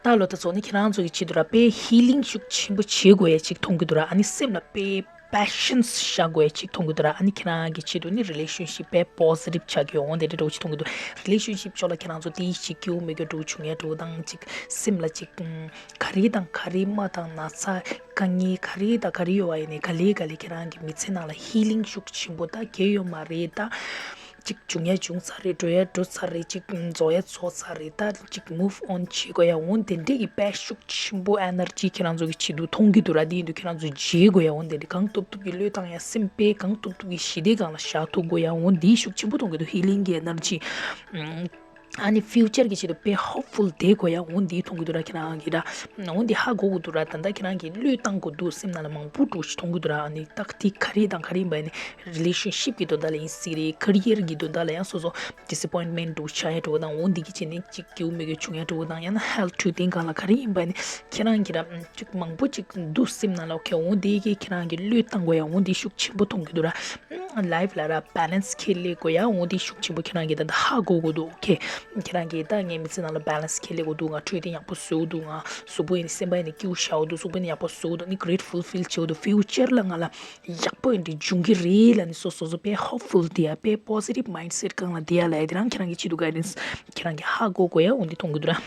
ད་ལོ་ད་ཚོ་ནི་ཁྱེད་རང་ཚོ་གི་ཆེད་དུ་ར་དཔེ་healing ཤུགས་ཆེན་པོ་བྱེད་དགོས་ཡ་ཅིག་མཐོང་གི་འདུག་ར། ཨ་ནི་སེམས་ལ་དཔེ་patience བཞག་དགོས་ཡ་ཅིག་མཐོང་གི་འདུག་ར། ཨ་ནི་ཁྱེད་རང་གི་ཆེད་དུ་ནི་relationship དཔེ་positive ཆགས་ཀྱི་འོང་དེ་འདྲ་འདྲ་བོ་ཅིག་མཐོང་གི་འདུག relationship ཕྱོགས་ལ་ཁྱེད་རང་ཚོ་དེའི་ཞིག་སྐྱིད་པོ་མེད་རྒྱུ་འདྲ་བོ་བྱུང་ཡ་འདྲ་བོ་དང་ཅིག་སེམས་ལ་ཅིག་ག་རེ་དང་ག་རེ་མ་དང་ན་ཚ་དཀའ་ངལ་ག་རེ་དང་ག་རེ་ཡོད་པ་ཡིན་ནའི་ག་ལེ་ག་ལེ་ཁྱེད་རང་གི་མི་ཚེ་ནང་ལ་healing ཤུགས་ཆེན་པོ་ད་གལ་ཡོད་མ་རེད་ད། ཅིག་བྱུང་ཡ་བྱུང་ཚར་རེད། འགྲོ་ཡ་འགྲོ་ཚར་རེད། ཅིག་རྫོགས་ཡ་རྫོགས་ཚར་རེད། ད་ཅིག་move on བྱེད་དགོས་ཡ་འོ་དེ་འདྲས་ཀྱི་དཔེ་ཤུགས་ཆེན་པོ་energy ཁྱེད་རང་ཚོ་གི་ཆེད་དུ་མཐོང་གི་འདུག་ར། དེ་ཡིན་དུས་ཁྱེད་རང་ཚོ་བརྗེད་དགོས་ཡ་འོ་དེ་འདྲས་གང་ཐུབ་ཐུབ་ཀྱི་བློས་བཏང་ཡ་སེམས་དཔེ་གང་ཐུབ་ཐུབ་ཀྱི་ཞི་བདེ་སྒང་ལ་བཞག་ཐུབ་དགོས་ཡ་འོ་འདི་ཤུགས་ཆེན་པོ་མཐོང་གི་འདུག healing གི་energy ཨ་ནི་future གི་ཆེད་དུ་དཔེ་hopeful བསྡད་དགོས་ཡ་འོ་འདི་མཐོང་གི་འདུག་ར། ཁྱེད་རང་གི་ར་འོ་འདི་ཧ་གོ་གི་འདུག་ར། ད་ལྟ་ཁྱེད་རང་གི་བློས་བཏང་དགོས་འདུག་སེམས་ནང་ལ་མང་པོ་འགྲོ་ཞིག་མཐོང་གི་འདུག་ར། ཨ་ནི་ཏག་ཏིག་ག་རེ་དང་ག་རེ་ཡིན་པ་ནི་relationship གི་དོན་དག་ལ་ཡིན་སྲིད་རེད། career གི་དོན་དག་ལ་ཡང་སོ་སོ་disappointment འགྲོ་ཆགས་ཡ་འགྲོ་དང་འོ་འདི་གི་ཆེད་ནས་ཅིག་སྐྱིད་པོ་མེད་གི་བྱུང་ཡ་འགྲོ་དང་ཡང་ན་health འཕྲོད་བསྟེན་སྒང་ལ་ག་རེ་ཡིན་པ་ནི་ཁྱེད་རང་གི་ར་ཅིག་མང་པོ་ཅིག་འདུག་སེམས་ནང་ལ་okay འོ་འདི་གི་ཁྱེད་རང་གི་བློས་བཏང་དགོས་ཡ་འོ་འདི་ཤུགས་ཆེན་པོ་མཐོང་གི་འདུག་ར། life ལ་ར་balance ཁྱེར་ལས་དགོས་ཡ་འོ་འདི་ཤུགས་ཆེན་པོ་ཁྱེད་རང་གི་ད་ལྟ་ཧ་གོ་དགོས་འདུག okay ཁྱེད་རང་གི་ད་ངའི་མི་ཚེ་ནང་ལ་balance ཁྱེར་ལས་དགོས་འདུག་ང་འཕྲོད་བསྟེན་ཡག་པོ་བཟོ་འདུག་ང་གཟུགས་པོ་ཡིན་ནི་སེམས་པ་ཡིན་ནི་སྐྱིད་པོ་ཤ་འོ་འདུག་གཟུགས་པོ་ཡིན་ནི་ཡག་པོ་བཟོ་འདུག་ནི་grateful feel བྱེད་འོ་འདུག future ལ་ང་ལ་ཡག་པོ་ཡིན་འདི་འབྱུང་གི་རེད་ལ་ནི་སོ་སོ་སོ་དཔེ་hopeful དེ་ཡ་དཔེ་positive mindset སྒང་ལ་དེ་ཡ་ལ་ཡ་དེ་རང་ཁྱེད་རང་གི་ཆེད་དུ་guidance ཁྱེད་རང་གི་ཧ་གོ་དགོས་ཡ་འོ་འདི་མཐོང་གི་འདུག་ར།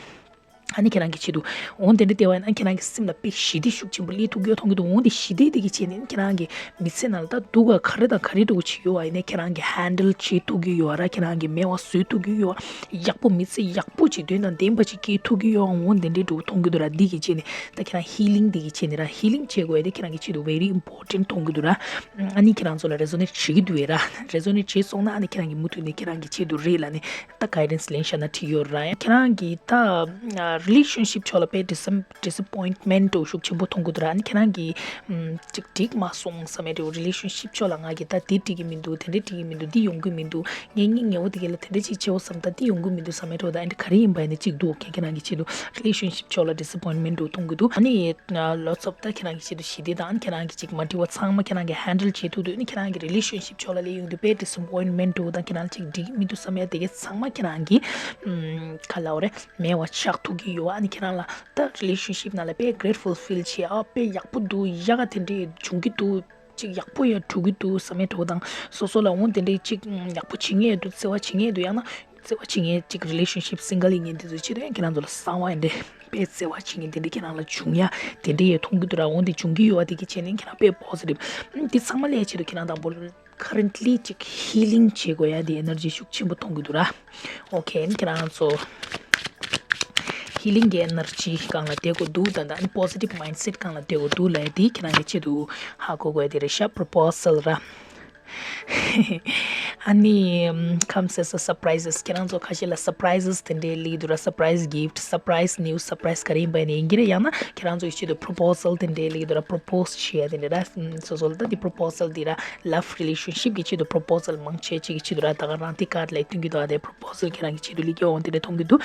ཨ་ནི་ཁྱེད་རང་གི་ཆེད་དུ་འོ་དེ་འདྲ་བལྟས་པ་ཡིན་ན་ཁྱེད་རང་གི་སེམས་ལ་དཔེ་ཞི་བདེ་ཤུགས་ཆེན་པོ་སླེབས་ཐུབ་ཀྱི་ཡོད་མཐོང་གི་འདུག་འོ་དེ་ཞི་བདེ་དེ་གི་ཆེད་ནས་ཁྱེད་རང་གི་མི་ཚེ་ནང་ལ་ད་སྡུག་ག་ག་རེ་དང་ག་རེ་འདྲ་བོ་ཅིག་ཡོད་པ་ཡིན་ན་ཁྱེད་རང་གི་handle བྱེད་ཐུབ་ཀྱི་ཡོད་ར། ཁྱེད་རང་གི་མེད་པ་བཟོ་ཐུབ་ཀྱི་ཡོད། ཡག་པོ་མི་ཚེ་ཡག་པོ་ཅིག་དོན་དང་ལྡན་པ་ཅིག་སྐྱེལ་ཐུབ་ཀྱི་ཡོད། འོ་དེ་འདྲའི་འདྲ་བོ་མཐོང་གི་འདུག་ར། འདི་གི་ཆེད་ནས་ད་ཁྱེད་རང་healing དེ་གི་ཆེད་ནས་ར་healing བྱེད་དགོས་ཡ་དེ་ཁྱེད་རང་གི་ཆེད་དུ་very important མཐོང་གི་འདུག་ར། ཨ་ནི་ཁྱེད་རང་ཚོ་ལ་resonate བྱེད་ཀྱི་འདུག་བས་ར། resonate བྱེད་སོང་ན་ཨ་ནི་ཁྱེད་རང་གི་མུ་མཐུད་ནས་ཁྱེད་རང་གི་ཆེད་དུ་རེད་ལ་ནི། ད་guidance ལེན་བཞག་ན་འགྲིག་ཡོད་ར། ཁྱེད་རང་གི་ད་relationship ཕྱོགས་ལ་དཔེ་dis- disappointment འདྲ་བོ་ཤུགས་ཆེན་པོ་མཐོང་གི་འདུག་ར། ཨ་ནི་ཁྱེད་རང་གི་ཅིག་འགྲིག་མ་སོང་བསམ་ཡ་འདྲ་བོ་relationship ཕྱོགས་ལ་ང་གི་ད་འདི་འགྲིག་གི་མི་འདུག་དེ་འདྲ་འགྲིག་གི་མི་འདུག་འདི་ཡོང་གི་མི་འདུག་ངས་སྙིང་ཉེ་བོ་དེ་ག་ལ་དེ་འདྲ་ཅིག་བྱེད་འོ་བསམ། ད་འདི་ཡོང་གི་མི་འདུག་བསམ་ཡ་འདྲ་བོ་ད་ཨ་འདྲ་ག་རེ་ཡིན་པ་ཡིན་ན་ཅིག་འདུག་ཁྱེད་ཁྱེད་རང་གི་ཆེད་དུ་relationship ཕྱོགས་ལ་disappointment འདྲ་བོ་མཐོང་གི་འདུག་ཨ་ནི་ལོ་ཙཱ་བ་ད་ཁྱེད་རང་གི་ཆེད་དུ་ཞི་བདེ་དང་ཁྱེད་རང་གི་ཅིག་མ་འགྲིག་པ་ཚང་མ་ཁྱེད་རང་གི་handle བྱེད་ཐུབ་འདུག་ཨ་ནི་ཁྱེད་རང་གི་relationship ཕྱོགས་ལ་སླེབས་ཡོང་དུས་དཔེ་disappointment འདྲ་བོ་དང་ཁྱེད་རང་ཅིག་འགྲིག་མི་འདུག་བསམ་ཡ་དེ་ག་ཚང་མ་ཁྱེད་རང་གི་ག་ལབ་དགོས་རེད། མེད་པ་ཆགས་ཐུབ་ཀྱི་ཡོད། ཨ་ནི་ཁྱེད་རང་ལ་ད་relationship ནང་ལ་དཔེ་grateful feel བྱེད་ཨ་དཔེ་ཡག་པོ་འདུག་ཡག་ག་དེ་འདྲས་བྱུང་གི་འདུག་ཅིག་ཡག་པོ་ཡ་འགྲོ་གི་འདུག་བསམ་ཡ་འདྲ་བོ་དང་སོ་སོ་ལ་འོ་དེ་འདྲས་ཅིག་ཡག་པོ་བྱེད་མཁན་འདུག་བརྩེ་བ་བྱེད་མཁན་འདུག་ཡང་ན་བརྩེ་བ་བྱེད་མཁན་ཅིག་relationship single ཡིན་མཁན་དེ་ཚོ་ཆེད་དུ་ཡང་ཁྱེད་རང་ཚོ་ལ་གསང་བ་ཡིན་འདྲ་དཔེ་བརྩེ་བ་བྱེད་མཁན་དེ་འདྲས་ཁྱེད་རང་ལ་བྱུང་ཡ་དེ་འདྲས་ཡ་མཐོང་གི་འདུག་ར། འོ་དེ་བྱུང་གི་ཡོད་པ་དེ་གི་བྱས་ནས་ཁྱེད་རང་དཔེ་positive དེ་ཚང་མ་ལས་ཆེད་དུ་ཁྱེད་རང་དང་པོ་currently ཅིག་healing བྱེད་དགོས་ཡ་དེ་energy ཤུགས་ཆེན་པོ་མཐོང་གི་འདུག་ར། Okay ཁྱེད་རང་ཚོ་healing གི་energy སྒང་ལ་བསྡད་དགོས་འདུག་ད་ལྟ་ཨ་ནི་positive mindset སྒང་ལ་བསྡད་དགོས་འདུག་ལབ་ཡ་དེ་ཁྱེད་རང་གི་ཆེད་དུ་ཧ་གོ་དགོས་ཡ་དེ་རེད་ཤག proposal ར། ཨ་ནི་ཨམ་ཁམས་སེ་སོ་སར་པ་རའི་ཛེས། ཁྱེད་རང་ཚོ་ཁ་ཤས་ལ་སར་པ་རའི་ཛེས་དེ་འདྲའི་སླེབས་འདུག་ར། སར་པ་རའི་ཛི་གིཕ་ཊི། སར་པ་རའི་ཛི་ནིའུ་སི། སར་པ་རའི་ཛི་ག་རེ་ཡིན་པ་ཡིན་ནའི་ཡིན་གྱི་རེད། ཡང་ན་ཁྱེད་རང་ཚོ་ཡི་ཆེད་དུ་པོ་རོ་པོ་ཟལ་དེ་འདྲའི་སླེབས་འདུག་ར། པོ་རོ་པོ་སི་བྱེད་ཡ་དེ་འདྲ་ར། སོ་སོ་ལ་ད་དེ་པོ་རོ་པོ་ཟལ་དེ་ར། ལབ་རི་ལེ་ཤན་ཤིབ་གི་ཆེད་དུ་པོ་རོ་པོ་ཟལ་མང་ཆེ་ཅིག་གི་ཆེད་དུ་ར། ད་ག་རང་དེ་ཀར་ཌི་ལ་སྟོན་གྱི་འདུག་ཨ་དེ་པོ་རོ་པོ་ཟལ་ཁྱེད་རང་གི་ཆེད་དུ་སླེབས་ཀྱི་འོང་དེ་འདྲ་མཐོང་གི་འདུག་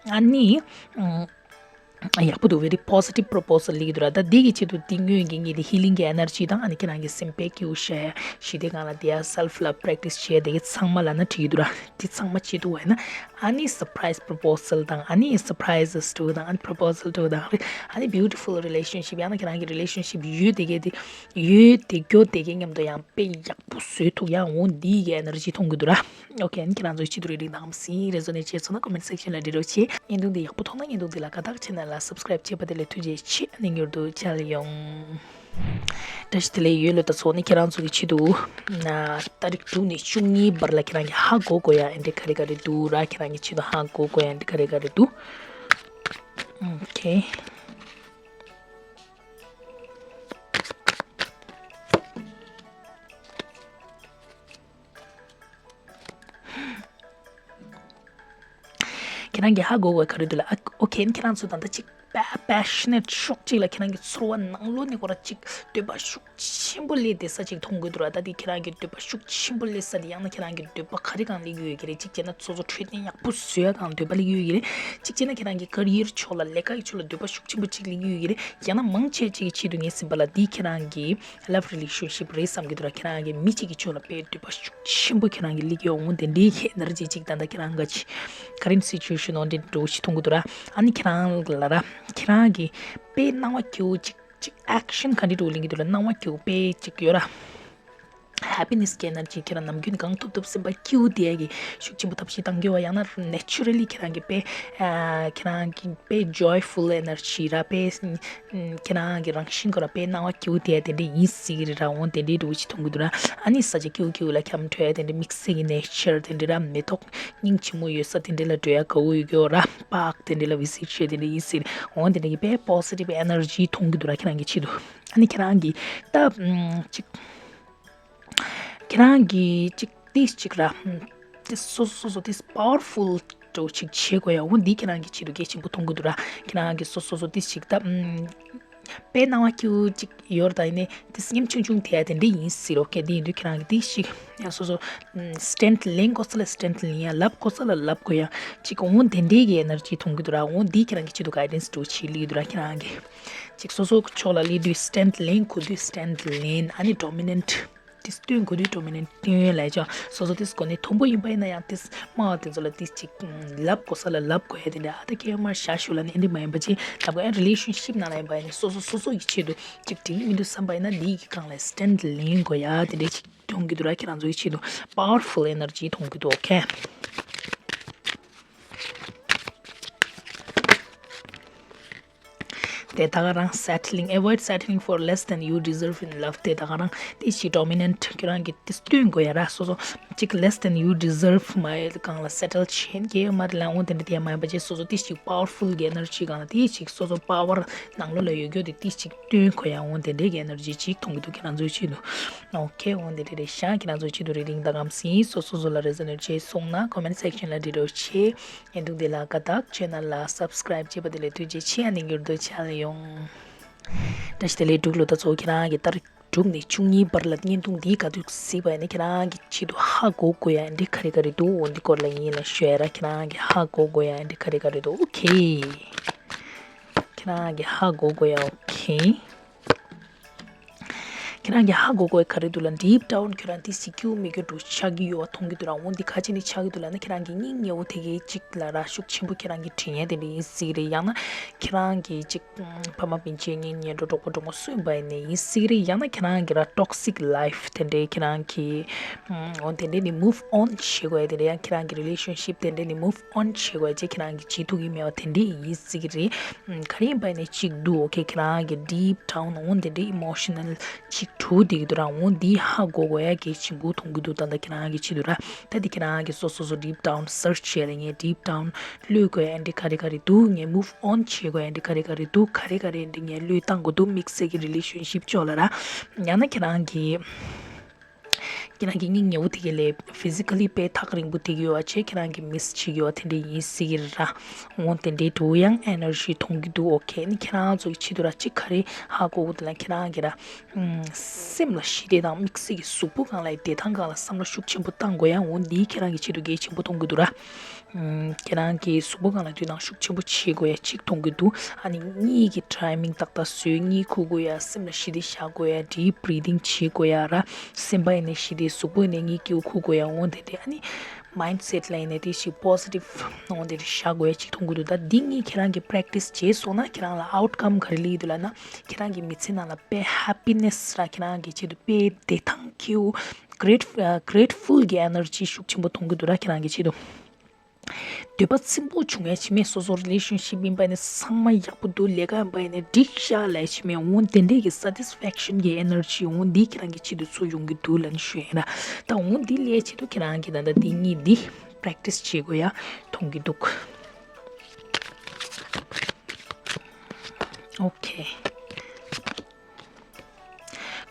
ཨ་ནི་ཨམ། ཡག་པོ་འདུག very positive proposal སླེབས་ཀྱི་འདུག་ར། ད་འདི་གི་ཆེད་དུ་འདི་སྔོན་གྱི་ངེད་ཀྱི་ཧི་ལིང་གི་ཨེ་ནར་ཇི་དང་། ཨ་ནི་ཁྱེད་རང་གི་སེམས་པའི་སྐྱིད་པོ་བྱེད་ཡ། ཞི་བདེ་སྒང་ལ་བསྡད་ཡ། སེལ་ཕ་ལབ་པ་རེག་ཊི་སི་བྱེད་ཡ་དེ་གའི་ཚང་མ་ལབ་ན་འགྲིག་གི་འདུག་ར། འདི་ཚང་མ་བྱེད་ཐུབ་པ་ཡིན་ན། ཨ་ནི་སར་པ་རའི་ཛི་པོ་རོ་པོ་ཟལ་དང་། ཨ་ནི་སར་པ་རའི་ཛེས་ཊུ་དང་། ཨ་ནི་པོ་རོ་པོ་ཟལ་ཊུ་དང་། ཨ་ནི་བྷིའུ་ཊི་ཕུལ་རི་ལེ་ཤན་ཤིབ། ཡང་ན་ཁྱེད་རང་གི་རི་ལེ་ཤན་ཤིབ་ཡོད་དེ་གའི་དེ་ཡོད་དེ་གྱོད་དེ་གའི་མཉམ་དུ་ཡང་དཔེ་ཡག་པོ་བཟོ་ཐུབ་ཡ་འོང་འདི་གའི་ཨེ་ནར་ཇི་མཐོང་གི་འདུག་ར། ཨོ་ཁེ། ཨ་ནི་ཁྱེད་རང་ཚོ་ཡི་ཆེད་དུ་རེ་རིགས་དང་སི་རེ་ཛོ་ནེ་ཊི་བྱས་སོང་ན་ཀོ་མེན་ཊི་སེག་ཤན་ལ་འབྲི་རོགས་བྱེད། བརྙན་ཐུང་འདི་ཡག་པོ་མཐོང་ན་བརྙན་ཐུང་འདི་ལ་དགའ་རྟགས་ཆེ་ནལ་ལ་སབ་སི་ཀ་རའིབ་བྱེད་པ་དེ་ལས་ཐུགས་རྗེ་ཆེ། ཨ་ནི་མྱུར་དུ་མཇལ་ཡོང་། བཀྲ་ཤིས་བདེ་ལེགས་ཡོད་ལོ། ད་ཚོ་ནི་ཁྱེད་རང་ཚོ་གི་ཆེད་དུ་ན་ཏ་རིག་དྲུག་ནས་བཅུ་གཉིས་བར་ལ་ཁྱེད་རང་གི་ཧ་གོ་དགོས་ཡ་ཨེ་འདྲ་ག་རེ་ག་རེ་འདུག་ར། ཁྱེད་རང་གི་ཆེད་དུ་ཧ་གོ་དགོས་ཡ་ཨེ་འདྲ་ག་རེ་ག་རེ་འདུག་ཨོ་ཁེ། ཁྱེད་རང་གིས་ཧ་གོ་དགོས་ག་རེ་འདུག་ལ། ཨ་ཨོ་ཁེ། ཁྱེད་རང་ཚོ་ད་ལྟ་ཅིག་པེ་པེ་ཤ་ནེཊ་ཤོག་ཅིག་ལ་ཁྱེད་རང་གི་ཚོར་བ་ནང་ལོགས་ནས་ཁོ་ར་ཅིག་འདོད་པ་ཤུགས་ཆེན་པོ་སླེབས་བསྡད་ས་ཅིག་མཐོང་གི་འདུག་ར། ད་དེ་ཁྱེད་རང་གི་འདོད་པ་ཤུགས་ཆེན་པོ་སླེབས་ས་དེ་ཡང་ན་ཁྱེད་རང་གི་འདོད་པ་ག་རེ་སྒང་སླེབས་ཀྱི་ཡོད་ཀྱི་རེད། གཅིག་བྱས་ན་སོ་སོ་འཕྲོད་བསྟེན་ཡག་པོ་བཟོ་ཡ་སྒང་འདོད་པ་སླེབས་ཀྱི་ཡོད་ཀྱི་རེད། གཅིག་བྱས་ན་ཁྱེད་རང་གི་ཀ་རི་ཡར་ཕྱོགས་ལ་ལས་ཀ་གི་ཕྱོགས་ལ་འདོད་པ་ཤུགས་ཆེན་པོ་ཅིག་སླེབས་ཀྱི་ཡོད་ཀྱི་རེད། ཡང་ན་མང་ཆེ་ཅིག་གི་ཆེད་དུ་ངས་ཟིན་པ་ལ་འདི་ཁྱེད་རང་གི་ལབ་རི་ལེ་ཤན་ཤིབ་རེད་བསམ་གྱི་འདུག་ར། ཁྱེད་རང་གི་མི་གཅིག་གི་ཕྱོགས་ལ་དཔེ་འདོད་པ་ཤུགས་ཆེན་པོ་ཁྱེད་རང་གི་སླེབས་ཀྱི་ཡོད་འོང་། དེ་འདྲའི་ཨེ་ནར་ཇི་ཅིག་ད་ལྟ་ཁྱེད་རང་ག་ཅིག་ཀ་རེན་སི་ཊུ་ཨེ་ཤན་འོང་དེ་འདྲ་ཅིག་མཐོང་གི་འདུག་ར། ཨ་ནི་ཁྱེད་རང་ལ་ར་ཁྱེད་རང་གི་དཔེ་སྣང་བ་སྐྱིད་པོ་ཅིག་ཅིག་ཨེག་ཤན་ག་འདྲ་འདྲ་ལེན་གྱི་འདུག་ལ། སྣང་བ་སྐྱིད་པོ་དཔེ་ཅིག་ཡོད་ར། ཧེ་པི་ནེ་སི་གི་ཨེ་ནར་ཇི་ཁྱེད་རང་ནམ་རྒྱུན་གང་ཐུབ་ཐུབ་སེམས་པ་སྐྱིད་པོ་བསྡད་ཡ་གི་ཤུགས་ཆེན་པོ་ཐབས་ཤེས་གཏང་གི་ཡོད་པ། ཡང་ན་ནེ་ཅུ་ར་ལི་ཁྱེད་རང་གི་དཔེ་ཨ་ཁྱེད་རང་གི་དཔེ་ཇོའི་ཕུལ་ཨེ་ནར་ཇི་ར། དཔེ་ཁྱེད་རང་གི་རང་བཞིན་ཁོ་ར་དཔེ་སྣང་བ་སྐྱིད་པོ་དེ་དེ་འདྲ་ཡིན་སྲིད་ཀྱི་རེད་ར། འོང་དེ་འདྲའི་འདྲ་བོ་ཅིག་མཐོང་གི་འདུག་ར། ཨ་ནི་ས་ཆ་སྐྱིད་པོ་སྐྱིད་པོ་ལ་འཁྱམས་འགྲོ་ཡ་དེ་འདྲ། དམིགས་བསལ་གྱི་ནེ་ཅར་དེ་འདྲ་ར། མེ་ཏོག་སྙིང་རྗེ་མོ་ཡོད་ས་དེ་འདྲ་ལ་འགྲོ་ཡ་དགའ་པོ་ཡོད་ཀྱི་ཡོད་ར། པཱག་དེ་འདྲ་ལ་བི་ཟིཊ་བྱས་དེ་འདྲ་ཡིན་སྲིད་རེད། འོང་དེ་འདྲ་གི་དཔེ་པོ་ཟི་ཊིབ་ཨེ་ནར་ཇི་མཐོང་གི་འདུག་ར། ཁྱེད་རང་གི་ཆེད་དུ། ཨ་ནི་ཁྱེད་རང་གི་ད་ཅིག་ཁྱེད་རང་གི་ཅིག་ཏིས་ཅིག་ར། ཏིས་སོ་སོ་སོ་སོ་ཏིས་པ་ཝར་ཕུལ་འདྲ་བོ་ཅིག་བྱེད་དགོས་ཡ། འོ་འདི་ཁྱེད་རང་གི་ཆེད་དུ་གལ་ཆེན་པོ་མཐོང་གི་འདུག་ར། ཁྱེད་རང་གི་སོ་སོ་སོ་ཏིས་ཅིག་ད་དཔེ་སྣང་བ་སྐྱིད་པོ་ཅིག་ཡོད་ར། ད་ཡིན་ནའི་ཏིས་སྙེམས་ཆུང་ཆུང་དེ་ཡ་དེ་འདྲ་ཡིན་སྲིད་རོ། ཁེ་དེ་ཡིན་དུས་ཁྱེད་རང་གི་ཏིས་ཅིག་ཡང་སོ་སོ་སི་ཊེན་ཊི་ལེན་དགོས་ས་ལ་སི་ཊེན་ཊི་ལེན་ཡ། ལབ་དགོས་ས་ལ་ལབ་དགོས་ཡ་ཅིག་འོ་དེ་འདྲའི་གི་ཨེ་ནར་ཇི་མཐོང་གི་འདུག་ར། འོ་འདི་ཁྱེད་རང་གི་ཆེད་དུ་གའི་ཌེན་སི་འདྲ་བོ་ཅིག་སླེབས་ཀྱི་འདུག་ར། ཁྱེད་རང་གི་ཅིག་སོ་སོ་ཕྱོགས་ལ་སླེབས་དུས་སི་ཊེན་ཊི་ལེན་དགོས་དུས་སི་ཊེན་ཊི་ལེན། ཨ་ནི་ཌོ་མི་ནེན་ཊི་ཏིས་སྟོན་དགོས་དུས་ཌོ་མི་ནེན་ཊི་སྟོན་ལབ་ཡ་ཅིག་སོ་སོ་ཏིས་གོ་གནས་མཐོན་པོ་ཡིན་པ་ཡིན་ན་ཡང་ཏིས་དམའ་བ་དེ་ཚོ་ལ་ཏིས་ཅིག་ལབ་དགོས་ས་ལ་ལབ་དགོས་ཡ་དེ་འདྲ། ཨ་ད་ཁྱེད་མར་བཞག་ཞུ་ལབ་ནས་ཨེ་འདྲ་མ་ཡིན་པ་ཅིག་ལབ་དགོས་ཡ། རི་ལེ་ཤན་ཤིབ་ནང་ལ་ཡིན་པ་ཡིན་ན་སོ་སོ་སོ་སོ་ཡི་ཆེད་དུ་ཅིག་འགྲིག་མི་འདུག་བསམ་པ་ཡིན་ན་འདི་གི་སྒང་ལ་སི་ཊེན་ཊི་ལེན་དགོས་ཡ་དེ་འདྲ་ཅིག་མཐོང་གི་འདུག་ར། ཁྱེད་རང་ཚོ་ཡི་ཆེད་དུ་པ་ཝར་ཕུལ་ཨེ་ནར་ཇི་མཐོང་གི་འདུག་ཨོ་ཁེ། དེ་ད་ག་རང་སེ་ཊི་ལིང་། Avoid settling for less than you deserve in love. དེ་ད་ག་རང་དེ་ཞིག་ཌོ་མི་ནེན་ཊི་ཁྱོད་རང་གིས་དེ་སྟོན་དགོས་ཡ་ར། སོ་སོ་ཅིག་less than you deserve མ་ཡོད་སྒང་ལ་སེ་ཊལ་བྱེད་མཁན་ཡོད་མ་རེད་ལ། འོ་དེ་འདྲ་དེ་མ་ཡིན་པ་ཅིག་སོ་སོ་དེ་ཞིག་པ་ཝར་ཕུལ་གི་ཨེ་ནར་ཇི་སྒང་ལ་དེ་ཞིག་སོ་སོ་པ་ཝར་ནང་ལོགས་ལ་ཡོད་རྒྱུ་དེ་དེ་ཞིག་སྟོན་དགོས་ཡ། འོ་དེ་འདྲའི་གི་ཨེ་ནར་ཇི་ཅིག་མཐོང་གི་འདུག་ཁྱེད་རང་ཚོའི་ཆེད་དུ། ཨོ་ཁེ། འོ་དེ་འདྲ་རེད་ཤག་ཁྱེད་རང་ཚོའི་ཆེད་དུ་རེ་རིང་ད་གམ་སྲིད། སོ་སོ་སོ་ལ་རེ་ཛོ་ནེཊ་བྱས་སོང་ན་ཀོ་མེན་ཊི་སེག་ཤན་ལ་འབྲི་རོགས་བྱེད། བརྙན་ཐུང་འདི་ལ་དགའ་རྟགས་ཆེ་ནལ་ལ་སབ་སི་ཀ་རའིབ་བྱས་པ་དེ་ལས་ཐུགས་རྗེ་ཆེ། ཨ་ནི་མྱུར་དུ་མཇལ་ཡོང་། བཀྲ་ཤིས་བདེ་ལེགས་འབྲུག་ལོ། ད་ཚོ་ཁྱེད་རང་གི་ཏ་རིག་དྲུག་ནས་བཅུ་གཉིས་བར་ལ་བརྙན་ཐུང་འདི་ག་དུས་གཟིགས་པ་ཡིན་ན་ཁྱེད་རང་གི་ཆེད་དུ་ཧ་གོ་དགོས་ཡ་འདི་ག་རེ་ག་རེ་འདུག་འོ་འདི་སྐོར་ལ་ཡིན་ལ་ཤོད་ཡ་ར། ཁྱེད་རང་གི་ཧ་གོ་དགོས་ཡ་འདི་ག་རེ་ག་རེ་འདུག་ཨོ་ཁེ། ཁྱེད་རང་གི་ཧ་གོ་དགོས་ཡ། ཨོ་ཁེ། ཁྱེད་རང་གིས་ཧ་གོ་དགོས་ག་རེ་འདུག་ལ། ཌིབ་ཌའུན་ཁྱོད་རང་དེ་སྲིད་སྐྱིད་པོ་མི་དགོས་འགྲོ་ཆགས་ཀྱི་ཡོད་པ་མཐོང་གི་འདུག་ར། འོ་འདི་ག་ཅི་ནས་ཆགས་ཀྱི་འདུག་ལབ་ན་ཁྱེད་རང་གི་སྙིང་ཉེ་བོ་དེ་གའི་གཅིག་ལ་ར་ཤུགས་ཆེན་པོ་ཁྱེད་རང་གི་དྲན་ཡས་དེ་འདྲ་ཡིན་སྲིད་ཀྱི་རེད། ཡང་ན་ཁྱེད་རང་གི་གཅིག་ཕ་མ་སྤུན་མཆེད་གཉེན་ཉེ་འགྲོ་གྲོགས་པོ་གྲོགས་མོ་སུ་ཡིན་པ་ཡིན་ནའི་ཡིན་སྲིད་ཀྱི་རེད། ཡང་ན་ཁྱེད་རང་གི་ར་ཊོག་སིག་ལའིཕ་དེ་འདྲའི་ཁྱེད་རང་གི་འོ་དེ་འདྲའི་ནི་མུབ་ཨོན་བྱེད་དགོས་ཡ་དེ་འདྲ། ཡང་ཁྱེད་རང་གི་རི་ལེ་ཤན་ཤིབ་དེ་འདྲའི་ནི་མུབ་ཨོན་བྱེད་དགོས་ཡ་ཅིག་ཁྱེད་རང་གི་བྱེད་ཐུབ་ཀྱི་མེད་པ་དེ་འདྲའི་ཡིན་སྲིད་ཀྱི་རེད། ག་རེ་ཡིན་པ་ཡིན་ནའི་གཅིག་འདུག་ཨོ་ཁེ། ཁྱེད་རང་གི་ཌིབ་ཌའུན་འོ་དེ་འདྲའི་ཨི་མོ་ཤ་ནལ་ཅིག་གྲུ་དེ་གི་འདུག་ར། འོ་འདི་ཧ་གོ་དགོས་ཡ་གལ་ཆེན་པོ་མཐོང་གི་འདུག་ད་ལྟ་ཁྱེད་རང་གི་ཆེད་དུ་ར། ད་འདི་ཁྱེད་རང་གི་སོ་སོ་སོ་ཌིབ་ཌའུན་སར་ཆི་བྱས་ལ་ངས་ཌིབ་ཌའུན་བློས་དགོས་ཡ་འདི་ག་རེ་ག་རེ་འདུག་ངས་མུབ་ཨོན་བྱེད་དགོས་ཡ་འདི་ག་རེ་ག་རེ་འདུག་ག་རེ་ག་རེ་འདི་ངས་བློས་བཏང་དགོས་འདུག་དམིགས་བསལ་གྱི་རི་ལེ་ཤན་ཤིབ་ཕྱོགས་ལ་ར། ཡང་ན་ཁྱེད་རང་གི་ཁྱེད་རང་གི་སྙིང་ཉེ་བོ་དེ་ག་ལས་ཕི་ཟི་ཀ་ལི་དཔེ་ཐག་རིང་པོ་དེ་གི་ཡོད་པ་བྱས། ཁྱེད་རང་གི་མིས་བྱེད་ཀྱི་ཡོད་པ་དེ་འདྲ་ཡིན་སྲིད་ཀྱི་རེད་ར། འོ་དེ་འདྲའི་འདྲ་བོ་ཡང་ཨེ་ནར་ཇི་མཐོང་གི་འདུག་ཨོ་ཁེ། ཨ་ནི་ཁྱེད་རང་ཚོ་གི་ཆེད་དུ་ར་གཅིག་ག་རེ་ཧ་གོ་གི་འདུག་ལབ་ན། ཁྱེད་རང་གི་ར་སེམས་ལ་ཞི་བདེ་དང་དམིགས་བསལ་གྱི་གཟུགས་པོ་སྒང་ལ་བདེ་ཐང་སྒང་ལ་བསམ་བློ་ཤུགས་ཆེན་པོ་བཏང་དགོས་ཡ། འོ་འདི་ཁྱེད་རང་གི་ཆེད་དུ་གལ་ཆེན་པོ་མཐོང་གི་འདུག་ར། ཁྱེད་རང་གི་གཟུགས་པོ་སྒང་ལ་འདུ་སྟངས་ཤུགས་ཆེན་པོ་བྱེད་དགོས་ཡ་གཅིག་མཐོང་གི་འདུག་ཨ་ནི་གཉིད་ཀྱི་ཊའི་མིང་ཏག་ཏག་བཟོས། གཉིད་ཁུག་དགོས་ཡ། སེམས་ལ་ཞི་བདེ་བཞག་དགོས་ཡ། ཌིབ་བྷི་རི་དིང་བྱེད་དགོས་ཡ་ར། སེམས་པ་ཡིན་ནའི་ཞི་བདེ། གཟུགས་པོ་ཡིན་ནའི་གཉིད་སྐྱིད་པོ་ཁུག་དགོས་ཡ། འོ་དེ་དེ་ཨ་ནི་མའིན་སེཊ་ལ་ཡིན་ནའི་དེ་ཞིག་པོ་སི་ཊིབ་འོ་དེ་རེ་བཞག་དགོས་ཡ་གཅིག་མཐོང་གི་འདུག་ད་འདི་གཉིས་ཁྱེད་རང་གིས་པྲེག་ཊིས་བྱས་སོང་ན་ཁྱེད་རང་ལ་ཨའུཊ་ཀམ་ག་རེ་སླེབས་འདུག་ལབ་ན། ཁྱེད་རང་གི་མི་ཚེ་ནང་ལ་དཔེ་ཧེ་པི་ནེ་སི་ར། ཁྱེད་རང་གི་ཆེད་དུ་དཔེ་བདེ་ཐང་སྐྱིད་པོ། གེ་རེཊ་ཨ་གེ་རེཊ་ཕུལ་གྱི་ཨེ་ནར་ཇི་ཤུགས་ཆེན་པོ་མཐོང་གི་འདུག་ར། ཁྱེད་རང་གི་ཆེད་དུ། འདོད་པ་ཚིམ་པོ་བྱུང་ཡ་བྱེད་མེད། སོ་སོ་རི་ལེ་ཤན་ཤིབ་ཡིན་པ་ནི་ཚང་མ་ཡག་པོ་འདུག་ལས་ཀ་ཡིན་པ་ནི་འགྲིག་ཤག་ལབ་བྱེད་མེད། འོ་དེ་འདྲས་ཀྱི་སེ་ཊིས་ཕེག་ཤན་གྱི་ཨེ་ནར་ཇི་འོ་འདི་ཁྱེད་རང་གི་ཆེད་དུ་ཚུར་ཡོང་གི་འདུག་ལབ་ནས་ཞུ་ཡིན་ར། ད་འོ་འདི་ལས་ཆེད་དུ་ཁྱེད་རང་གི་ད་ལྟ་འདི་གཉིས་འདི་པྲེག་ཊིས་བྱེད་དགོས་ཡ་མཐོང་གི་འདུག་ཨོ་ཁེ།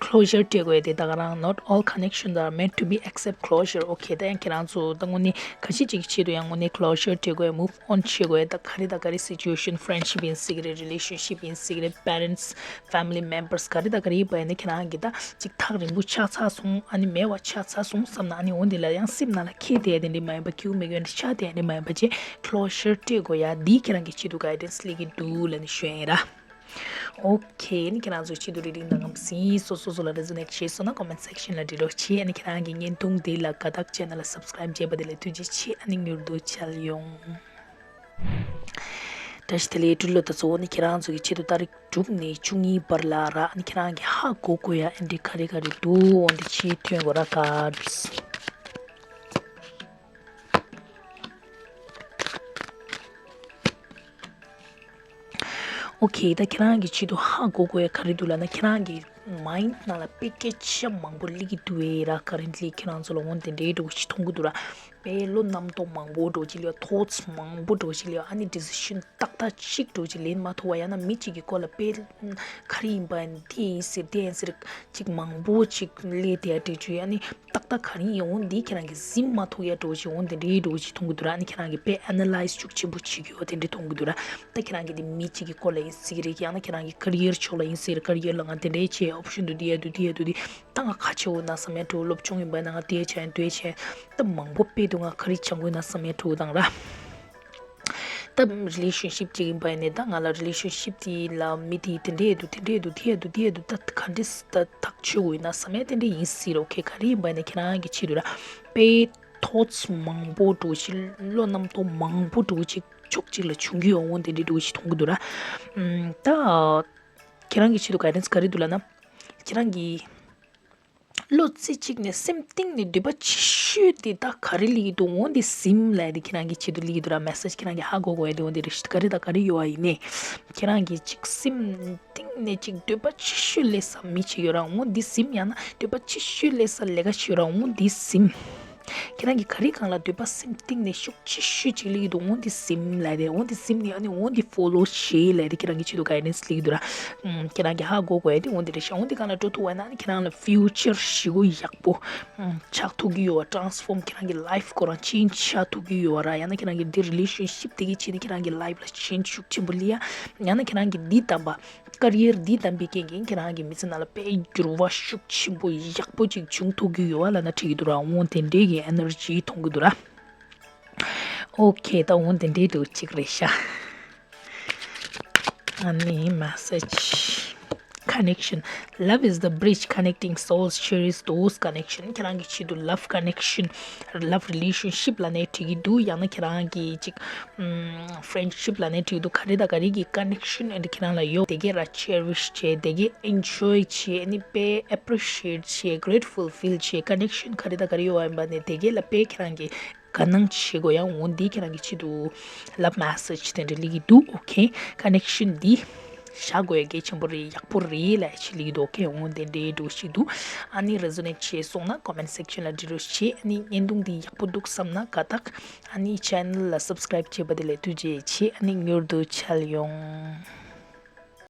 ཁི་ལོ་ཞར་སྤྲད་དགོས་ཡ་དེ་ད་ག་རང་། Not all connections are meant to be accept closure. ཨོ་ཁེ། ད་ཡང་ཁྱེད་རང་ཚོ་ད་དངོས་གནས་ཁ་ཤས་ཅིག་གི་ཆེད་དུ་ཡང་དངོས་གནས་ཁི་ལོ་ཞར་སྤྲད་དགོས་ཡ། མུབ་ཨོན་བྱེད་དགོས་ཡ། ད་ག་རེ་ད་ག་རེ་སི་ཅུ་ཨེ་ཤན། ཕ་རེན་ཌི་ཤིབ་ཡིན་སྲིད་ཀྱི་རེད། རི་ལེ་ཤན་ཤིབ་ཡིན་སྲིད་ཀྱི་རེད། པེ་རེན་ཊི་ཕེ་མི་ལི་མེམ་བར་ག་རེ་ད་ག་རེ་ཡིན་པ་ཡིན་ན་ཁྱེད་རང་གི་ད་ཅིག་ཐག་རིང་པོ་ཆགས་ཚར་སོང་། ཨ་ནི་མེད་པ་ཆགས་ཚར་སོང་བསམ་ན། ཨ་ནི་འོ་འདི་ལ་ཡང་སེམས་ནང་ལ་འཁྱེར་བསྡད་ཡ་དེ་འདྲ་མ་ཡིན་པ། སྐྱིད་པོ་མེད་མཁན་ཆགས་བསྡད་ཡ་དེ་འདྲ་མ་ཡིན་པ་བྱས། ཁི་ལོ་ཞར་སྤྲད་དགོས་ཡ་འདི་ཁྱེད་རང་གི་ཆེད་དུ་གའི་ཌེན་སི་སླེབས་ཀྱི་འདུག་ལབ་ནས་ཞུ་ཡ་ཡིན་ར། ཨོ་ཁེ། ཨ་ནི་ཁྱེད་རང་ཚོ་ཆེད་དུ་རེ་རིང་དང་ངམ་སིན་སོ་སོ་སོ་ལ་རེ་ཛོ་ནེཊ་བྱས་སོང་ན་ཀོ་མེན་ཊི་སེག་ཤན་ལ་འབྲི་རོགས་བྱེད། ཨ་ནི་ཁྱེད་རང་གི་བརྙན་ཐུང་འདི་ལ་དགའ་རྟགས་བྱས་ན་ལ་སབ་སི་ཀ་རེབ་བྱས་པ་དེ་ལ་ཐུགས་རྗེ་ཆེ། ཨ་ནི་མྱུར་དུ་མཇལ་ཡོང་། བཀྲ་ཤིས་བདེ་ལེགས་སྤྲུལ་ལོ། ད་གཙོ་བོ་ནི་ཁྱེད་རང་ཚོ་གི་ཆེད་དུ་ཏ་རིག་དྲུག་ནས་བཅུ་གཉིས་བར་ལ་ར། ཨ་ནི་ཁྱེད་རང་གི་ཧ་གོ་དགོས་ཡ་ཨེ་འདྲི་ག་རེ་ག་རེ་འདུག་འོ་འདི་ཆེད་ཐོན་དགོས་ར། ཀར་ཌི་སི། ཨོ་ཁེ། ད་ཁྱེད་རང་གི་ཆེད་དུ་ཧ་གོ་དགོས་ཡ་ག་རེ་འདུག་ལབ་ན། ཁྱེད་རང་གི་མའིན་ཌི་ནང་ལ་དཔེ་སྐད་ཆ་མང་པོ་སླེབས་ཀྱི་འདུག་ཨེ་ར། ཀ་རེན་ཊི་ལི་ཁྱེད་རང་ཚོ་ལ་འོ་དེ་འདྲའི་འདྲ་བོ་ཞིག་མཐོང་གི་འདུག་ར། དཔེ་བློ་རྣམ་རྟོག་མང་པོ་འདྲ་བོ་ཞིག་སླེབས་ཡ། ཐོཊ་སི་མང་པོ་འདྲ་བོ་ཞིག་སླེབས་ཡ། ཨ་ནི་ཌི་སི་ཤན་ཏག་ཏག་གཅིག་འདྲ་བོ་ཞིག་ལེན་མ་ཐུབ་པ། ཡང་ན་མི་གཅིག་གི་སྐོར་ལ་དཔེ་ག་རེ་ཡིན་པ་ཡིན། འདི་ཡིན་ཟེར་འདི་ཡིན་ཟེར་ཅིག་མང་པོ་ཅིག་སླེབས་བསྡད་ཡ་འདྲ་བོ་ཅིག་ཨ་ནི་ཏག་ཏག་ག་རེ་ཡིན། འོ་འདི་ཁྱེད་རང་གིས་ཟིན་མ་ཐུབ་ཡ་འདྲ་བོ་ཞིག་འོ་དེ་འདྲའི་འདྲ་བོ་ཞིག་མཐོང་གི་འདུག་ར། ཨ་ནི་ཁྱེད་རང་གིས་དཔེ་ཨེ་ན་ལའིཛ་ཤུགས་ཆེན་པོ་བྱེད་ཀྱི་ཡོད་དེ་འདྲ་མཐོང་གི་འདུག་ར། ད་ཁྱེད་རང་གིས་འདི་མི་གཅིག་གི་སྐོར་ལ་ཡིན་ཟེར་གྱི་རེད། ཡང་ན་ཁྱེད་རང་གི་ཀ་རི་ཡར་ཕྱོགས་ལ་ཡིན་ཟེར། ཀ་རི་ཡར་ལ་ང་དེ་འདྲའི་བྱས། ཨོབ་ཤན་འདུག་འདི་ཡ་འདུག་འདི་ཡ་འདུག་འདི། ད་ང་ག་བྱེད་འོ་ན་བསམ་ཡ་འདྲ་བོ། སློབ་སྦྱོང་ཡིན་པ་ན་ང་དེ་བྱས་དེ་བྱས། ད་མང་པོ་དཔེ་འདུག་ང་ག་རེ་བྱ་དགོས་ན་བསམ་ཡ་འདྲ་བོ་དང་ར། ད་རི་ལེ་ཤན་ཤིབ་ཅིག་ཡིན་པ་ཡིན་ནའི་ད་ང་ལ་རི་ལེ་ཤན་ཤིབ་དེ་ལ་མི་དེ་དེ་འདྲས་འདུག་དེ་འདྲས་འདུག་དེ་ཡ་འདུག་དེ་ཡ་འདུག་ད་ག་འདྲས་ད་ཐག་ཆོད་དགོས་ཡིན་ན་བསམ་ཡ་དེ་འདྲས་ཡིན་སྲིད་ར། ཨོ་ཁེ། ག་རེ་ཡིན་པ་ཡིན་ན་ཁྱེད་རང་གི་ཆེད་དུ་ར། དཔེ་ཐོཊ་སི་མང་པོ་འདྲ་བོ་ཞིག་བློ་རྣམ་རྟོག་མང་པོ་འདྲ་བོ་ཞིག་ཕྱོགས་གཅིག་ལ་བྱུང་གི་ཡོད། འོ་དེ་འདྲས་འདྲ་བོ་ཞིག་མཐོང་གི་འདུག་ར། ཨམ། ད་ཁྱེད་རང་གི་ཆེད་དུ་གའི་ཌེན་སི་ག་རེ་འདུག་ལབ་ན། ཁྱེད་རང་གི་བློ་རྩེ་གཅིག་ནས་སེམས་གཏིང་ནས་འདོད་པ་ཆེ་ཤོས་དེ་ད་ག་རེ་སླེབས་ཀྱི་འདུག་འོ་འདི་ཟིན་ལབ་ཡ་དེ་ཁྱེད་རང་གི་ཆེད་དུ་སླེབས་ཀྱི་འདུག་ར། མེ་སེ་ཇི་ཁྱེད་རང་གིས་ཧ་གོ་དགོས་ཡ་དེ་འོ་འདི་རེད། ག་རེ་ད་ག་རེ་ཡོད་པ་ཡིན་ནའི་ཁྱེད་རང་གི་གཅིག་སེམས་གཏིང་ནས་གཅིག་འདོད་པ་ཆེ་ཤོས་སླེབས་ས་མི་གཅིག་ཡོད་ར། འོ་འདི་ཟིན། ཡང་ན་འདོད་པ་ཆེ་ཤོས་སླེབས་ས་ལས་ཀ་ཅིག་ཡོད་ར། འོ་འདི་ཟིན། ཁྱེད་རང་གིས་ག་རེ་སྒང་ལ་འདོད་པ་སེམས་གཏིང་ནས་ཤུགས་ཆེ་ཤོས་ཅིག་སླེབས་ཀྱི་འདུག་འོ་འདི་ཟིན་ལབ་ཡ་དེ། འོ་འདི་ཟིན་ནས་ཨ་ནི་འོ་འདི་ཕོ་ལོ་བྱེད་ལབ་ཡ་དེ་ཁྱེད་རང་གི་ཆེད་དུ་གའི་ཌེན་སི་སླེབས་ཀྱི་འདུག་ར། ཨམ། ཁྱེད་རང་གིས་ཧ་གོ་དགོས་ཡ་དེ་འོ་འདི་རེད་ཤག་འོ་འདི་སྒང་ལ་འགྲོ་ཐུབ་པ་ཡིན་ན་ཨ་ནི་ཁྱེད་རང་ལ་ཕིའུ་ཅར་ཞེ་པོ་ཡག་པོ་ཨམ་ཆགས་ཐུབ་ཀྱི་ཡོད་པ། ཊ་རན་སི་ཕོམ་ཁྱེད་རང་གི་ལའིཕ་ཁོ་རང་ཆེན་ཇི་ཆགས་ཐུབ་ཀྱི་ཡོད་པ་ར། ཡང་ན་ཁྱེད་རང་གི་འདི་རི་ལེ་ཤན་ཤིབ་དེ་གི་ཆེད་དུ་ཁྱེད་རང་གི་ལའིཕ་ལ་ཆེན་ཇི་ཤུགས་ཆེན་པོ་སླེབས་ཡ། ཡང་ན་ཁྱེད་རང་གི་འདི་དམ་པ་ཀ་རི་ཡར་འདི་དམ་པའི་རྐྱེན་གྱིས་ཁྱེད་རང་གི་མི་ཚེ་ནང་ལ་དཔེ་འགྱུར་བ་ཤུགས་ཆེན་པོ་ཡག་པོ་ཅིག་འབྱུང་ཐུབ་ཀྱི་ཡོད་པ་ལབ་ན་འགྲིག་གི་འདུག་ར། འོ་དེ་འདྲའི་གི་ཨེ་ནར་ཇི་མཐོང་གི་འདུག་ར། ཨོ་ཁེ། ད་འོ་དེ་འདྲའི་འདྲ་བོ་ཅིག་རེད་ཤག་ཨ་ནི་མེ་སེ་ཇི། Connection. Love is the bridge connecting souls. Cherish those connection. ཁྱེད་རང་གི་ཆེད་དུ་ལབ་ཀ་ནེག་ཤན། ལབ་རི་ལེ་ཤན་ཤིབ་ལབ་ནའི་འགྲིག་གི་འདུག་ཡང་ན་ཁྱེད་རང་གི་ཅིག་ཨམ་ཕྲེན་ཤིབ་ལབ་ནའི་འགྲིག་གི་འདུག་ག་རེ་དང་ག་རེ་གི་ཀ་ནེག་ཤན་ཨེ་འདྲ་ཁྱེད་རང་ལ་ཡོད། དེ་གས་ར་ཆེ་རི་ཤི་བྱེད། དེ་གས་ཨེན་ཇོའི་བྱེད། ཨ་ནི་དཔེ་ཨེ་པི་རི་ཤི་ཨེཊ་བྱེད། གེ་རེཊ་ཕུལ་ཕིལ་བྱེད། ཀ་ནེག་ཤན་ག་རེ་དང་ག་རེ་ཡོད་པ་ཡིན་པ་ནི་དེ་གས་ལ་དཔེ་ཁྱེད་རང་གི་དགའ་སྣང་བྱེད་དགོས་ཡ། འོ་འདི་ཁྱེད་རང་གི་ཆེད་དུ་ལབ་མེ་སེ་ཇི་དེ་འདྲ་སླེབས་ཀྱི་འདུག་ཨོ་ཁེ། ཀ་ནེག་ཤན་འདི་བཞག་དགོས་ཡ་གལ་ཆེན་པོ་རེད། ཡག་པོ་རེད་ལབ་ཡ་ཅིག་སླེབས་ཀྱི་འདུག་ཨོ་ཁེ། འོ་དེ་འདྲའི་འདྲ་བོ་ཞིག་འདུག་ཨ་ནི་རེ་ཛོ་ནེཊ་བྱས་སོང་ན་ཀོ་མེན་ཊི་སེག་ཤན་ལ་འབྲི་རོགས་བྱེད། ཨ་ནི་བརྙན་ཐུང་འདི་ཡག་པོ་འདུག་བསམ་ན་དགའ་རྟགས། ཨ་ནི་ཆེ་ནལ་ལ་སབ་སི་ཀ་རེབ་བྱས་པ་དེ་ལ་ཐུགས་རྗེ་ཆེ། ཨ་ནི་མྱུར་དུ་མཇལ་ཡོང་།